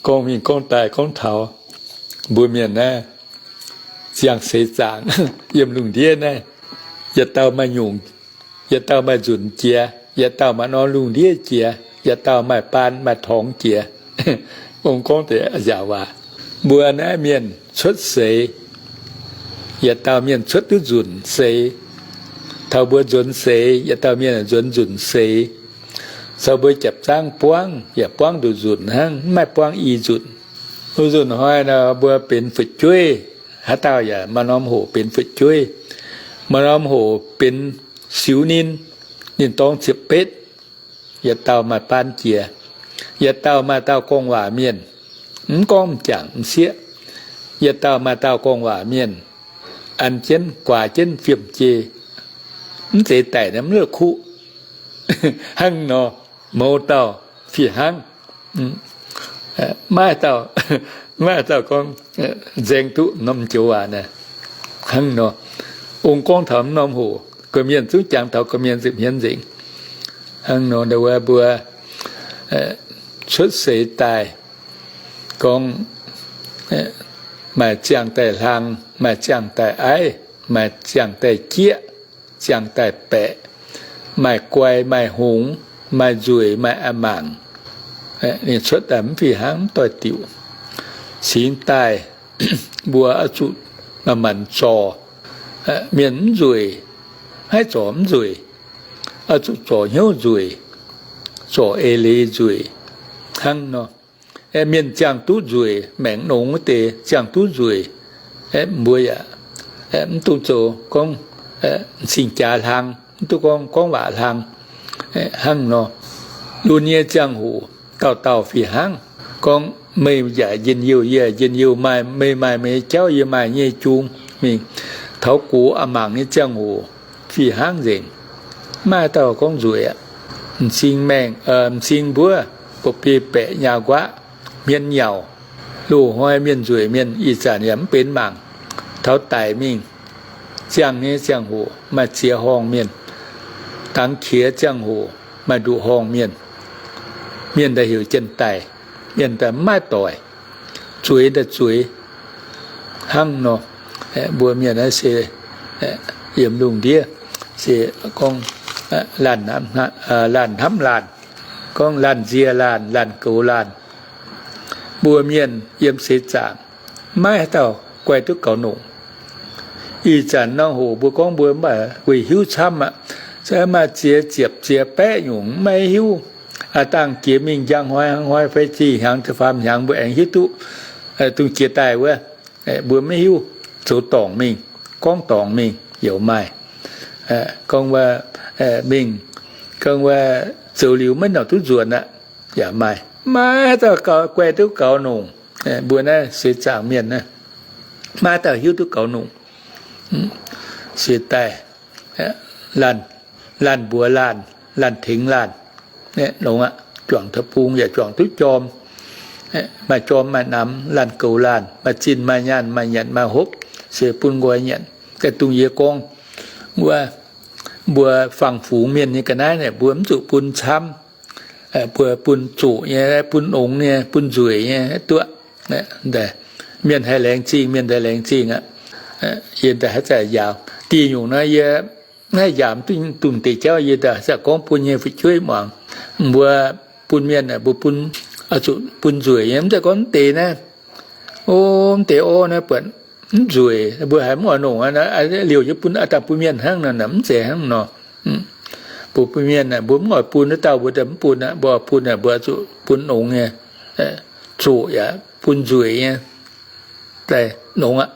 gorngv mingh gorngv daaih gorngv taux mbuo mienh naaiv ziangh seix zaangc yiem lungh ndiev naaiv, yietc dauh maaih nyungc, yietc dauh maaih nzunc jiex, yietc dauh maaih norm lungh ndiev jiex, yietc dauh maaih baan maaih torngx jiex. Ong gorngv deix nziaauc waac, mbuo naaiv mienh cuotv seix, yietc dauh mienh cuotv duqv nzunc seix. Taux mbuo nzuonx seix, yietc dauh mienh nzuonx nzunc seix. Caux mbuo japv zangv buangv yaac buangv nduqc nzunc hnangv, mv maaih buangv i nzunc. Nzunc hnoi nor mbuo benx fu'jueiv, haaix dauh yaac maaih norm hoc benx fu'jueiv, maaih norm hoc benx siux ninh, ninh dorng ziepc betv. Yietc dauh maaih baan jiex, yietc dauh maaih dauh gorngv waac mienh, mv gorngv m'jangc m'sieqv. Yietc dauh maaih dauh gorngv waac mienh, an jienv guaax jienv fiem-jei, mv zeiz daic naaiv mv la'kuqv. Hnangv nor, mouz dauh fih hnangv. Maiv dauh, maiv dauh gorngv nzaeng duqv norm joux waac naaiv. Hnangv nor, ong gorngv taux norm hoc, gorqv-mienh zungv jangx taux gorqv-mienh nzipc hmien nzengc. Hnangv nor, mbuo cuotv seix daaih gorngv maaih ziangh daaih hlang, maaih ziangh daaih aiv, maaih ziangh daaih jieqv, ziangh daaih baeqc, maaih guai maaih hngongx, maaih nzueic maaih a'mangc. Ninh cuotv daaih mv fih hnangv, mv doix-diuc. Cingx daaih mbuo oix zuqc manc-manc zorc mienh mv nzueic, haih zorc mv nzueic, oix zuqc zorc hnyouv nzueic, zorc eix leiz nzueic. Hnangv nor, mienh ziangh duqv nzueic, maengc nongx wuov deix ziangh duqv nzueic, mbuo yaac mv dungx zoux gorngv m'sing jaax hlang, mv dungx gorngv gorngv waac hlang. Hnangv nor, lunx nyei ziangh hoc dauh dauh fih hnangv. Gorngv meih yaac njien-youh, yie njien-youh, maaih meih maaih meih nyei jauv, yie maaih yie nyei jung mingh. Taux gox a'mangc nyei ziangh hoc fih hnangv nzengc. Maiv dauh gorngv nzueic aqv. M'sing maengh, m'sing mbuov, mba'biei baeqc nyaah nquaqv, hmien nyauc, loz-hnoi mienh nzueic mienh ih zanc yaac mv benx mangc. Taux daic mingh, ziangh nyei ziangh hoc maaih ziex horngh mienh. Dangx qiex ziangh hoc maaih nduqc horngh mienh. Mienh daaih heuc jienv daic, mienh daaih mv maaih doic, zueiz daaih zueiz. Hnangv nor, mbuo mienh naaiv se yiem lungh ndiev se gorngv laanh hnamv laanh, gorngv laanh nzie laanh, laanh goux laanh. Mbuo mienh yiem seix zaangc maiv haaix dauh guai duqv gaux nongc. Ih zanc nor hoc mbuo gorngv mbuo mv baac weic hiuv camv aqv. Se maaih ziex ziepc ziex baeqv nyungc maiv hiuv. Aav dangh jiex mingh njang hnoi hnangv hnoi fai zih hnyangx faam hnyangx mbuo aengx hiuv duqv dongh jiex daaih wuov. Mbuo maiv hiuv, zoux dorngc mingh, gorngv dorngc mingh yaac maaih. Gorngv wuov mingh, gorngv wuov zoux liuz maiv nongc duqv nzuonx aqv yaac maaih. Maiv dauh guai duqv gaux nongc. Mbuo naaiv seix zaangc mienh naaiv, maiv dauh hiuv duqv gaux nongc. Se daaih laanh mbuox laanh, laanh tengx laanh, nongx aqv. Juangc deic-bung yaac juangc duqv jorm. Maaih jorm maaih namx, laanh goux laanh, maaih zinh maaih nyaanh, maaih nyanc maaih hopv, se bun nqoi nyanc. Daaih dongh yie gorngv wuov, mbuo fangx-fungx mienh nyei ga'naaiv naaic, mbuo mv zuqc bun camv. Mbuo bun zoqc nyei, bun nongx nyei, bun nzueic nyei duqv. Mienh haih laengz zingh, mienh haih laengz zingh aqv. Yie daaih haaix zanc njaaux diuh nyungc naaiv, yie haih njaaux duqv dongh deix jauv, yie daaih haaix zanc gorngv bun nyei fu'jueiv muangx. Mbuo bun mienh, mbuo bun, zuqc bun nzueic nyei, mv zeiz gorngv mv deix naaiv. O, mv deix orv naaiv buatc mv nzueic, mbuo haiz mv oix nongc, liouh yie bun, aa, dangh bun mienh hnangv nor, mv zeiz hnangv nor. Mbuo bun mienh, mbuo mv oix bun wuov dauh mbuo mv bun aqv, mbuo bun, mbuo zuqc bun nongx nyei, zoqc yaac bun nzueic nyei, daaih nongx aqv.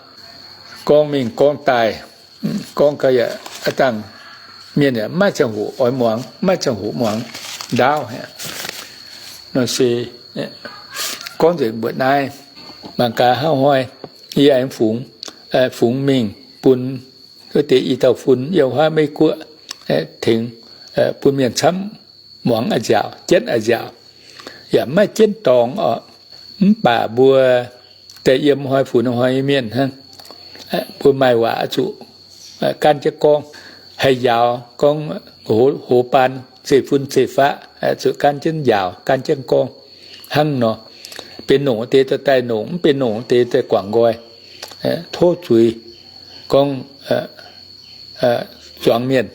Gorngv mingh gorngv daaih, gorngv gau yaac aa dangh mienh yaac maiv ziangh hoc oix muangx, maiv ziangh hoc muangx ndaauv. Nor se gorngv nzengc mbuoqc naaiv, mangc gaax hnangv haaix, yie aengx fungx, fungx mingh bun wuov deix i dauh fun yiem huaav Meiv Guoqv tengx bun mienh camv muangx a'nziaauc, jienv a'nziaauc, yaac maiv jienv dorngx oc. Mv baac mbuo daaih yiem hnoi funx hnoi nyei mienh hnangv, mbuo maaih waac zuqc gaanv jienv gorngv, haih njaaux gorngv hoz baan zeiv-fun zeiv-faqv, zuqc gaanv jienv njaaux, gaanv jienv gorngv hnangv nor. Benx nongc deix daaih nongc, mv benx nongc deix daaih guangc nqoi, tov zuiz gorngv zuangx mienh,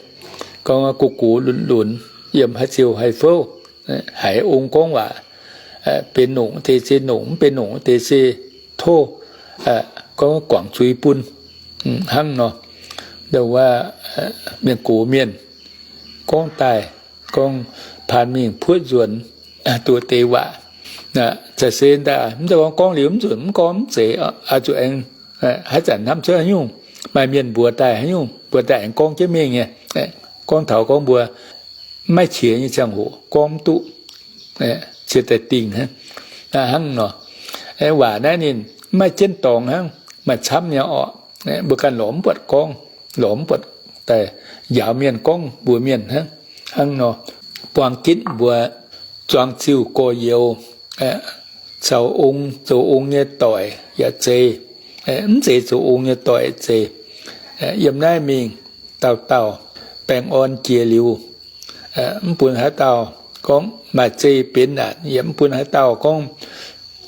gorngv gox gox lunx lunx, yiem haaix ziouh haih fouv, haiz ong gorngv waac, benx nongc deix se nongc, mv benx nongc deix se tov gorngv guangc zuiz bun. Hnangv nor, ndau wuov mienh gox mienh gorngv daaih, gorngv paan mingh puoqv nzuonx duqv deix waac. Za'gengh daaih mv zeiz gorngv gorngv liuz mv nzunc mv gorngv mv zeiz, zuqc aengx haaix zanc hnamv cuotv haaix nyungc, maaih mienh mbuox daaih haaix nyungc, mbuox daaih aengx gorngv jienv mingh nyei. Gorngv taux gorngv mbuo maiv qiex nyei ziangh hoc gorngv mv duqv, cie daaih dingh hnangv nor. Waac naaiv ninh maiv jienv dorngx hnangv, maaih camv nyei orqc. Mbuo ganh lorz mv buatc gorngv, lorz mv buatc daaih njaaux mienh gorngv mbuox mienh hnangv, hnangv nor. Buang gitv mbuo zuangx ziuh gorx-youz, caux ong, zoux ong nyei doic yaac zeiz, mv zeiz zoux ong nyei doic zeiz. Yiem naaiv mingh dauh dauh baengh orn jiex liuz, mv bun haaix dauh gorngv maaih zei benx naanc, yaac mv bun haaix dauh gorngv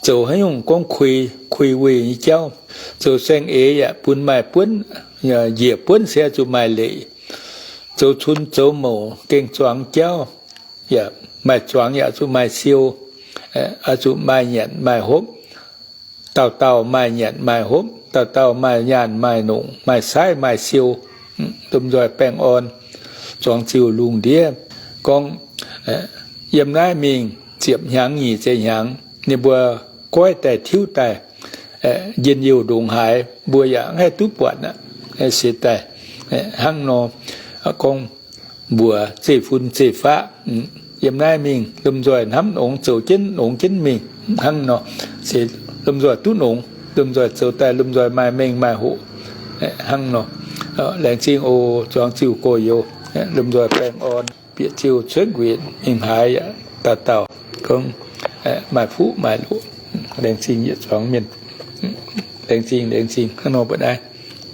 zoux haaix nyungc gorngv kuix, kuix weih nyei jauv. Zoux saeng-eix yaac bun maaih buonv, njiec buonv se oix zuqc maaih leic. Zoux cun zoux mouc gengh zuangx jauv, yaac maaih zuangx yaac oix zuqc maaih siou, oix zuqc maaih nyanc maaih hopv. Dauh dauh maaih nyanc maaih hopv, dauh dauh maaih nyaanh maaih nongc, maaih saaiv maaih siou, lomh nzoih baengh orn, zuangx ziuh lungh ndiev. Gorngv yiem naaiv mingh ziepc hnyangx nyic ziepc hnyangx, ninh mbuo goiv daaih tiuv daaih, njien-youh ndongc haaix mbuo yaac mv haih duqv buatc aqv. Se daaih hnangv nor, gorngv mbuox zeiv-fun zeiv-faqv, yiem naaiv mingh lomh nzoih hnamv nongx zoux jienv nongx jienv mingh hnangv nor, se lomh nzoih duqv nongx, lomh nzoih zoux daaih lomh nzoih maaih mengh maaih hoqc hnangv nor. Laengz zingh oc, zuangx ziuh gorx-youz, lomh nzoih baengh orn, bieqc ziuh cuotv nquinx mingh haaix yaac dauh dauh gorngv maaih fuqv maaih loqc. Laengz zingh yietc zuangx mienh. Laengz zingh, laengz zingh hnangv nor mbuo naaiv.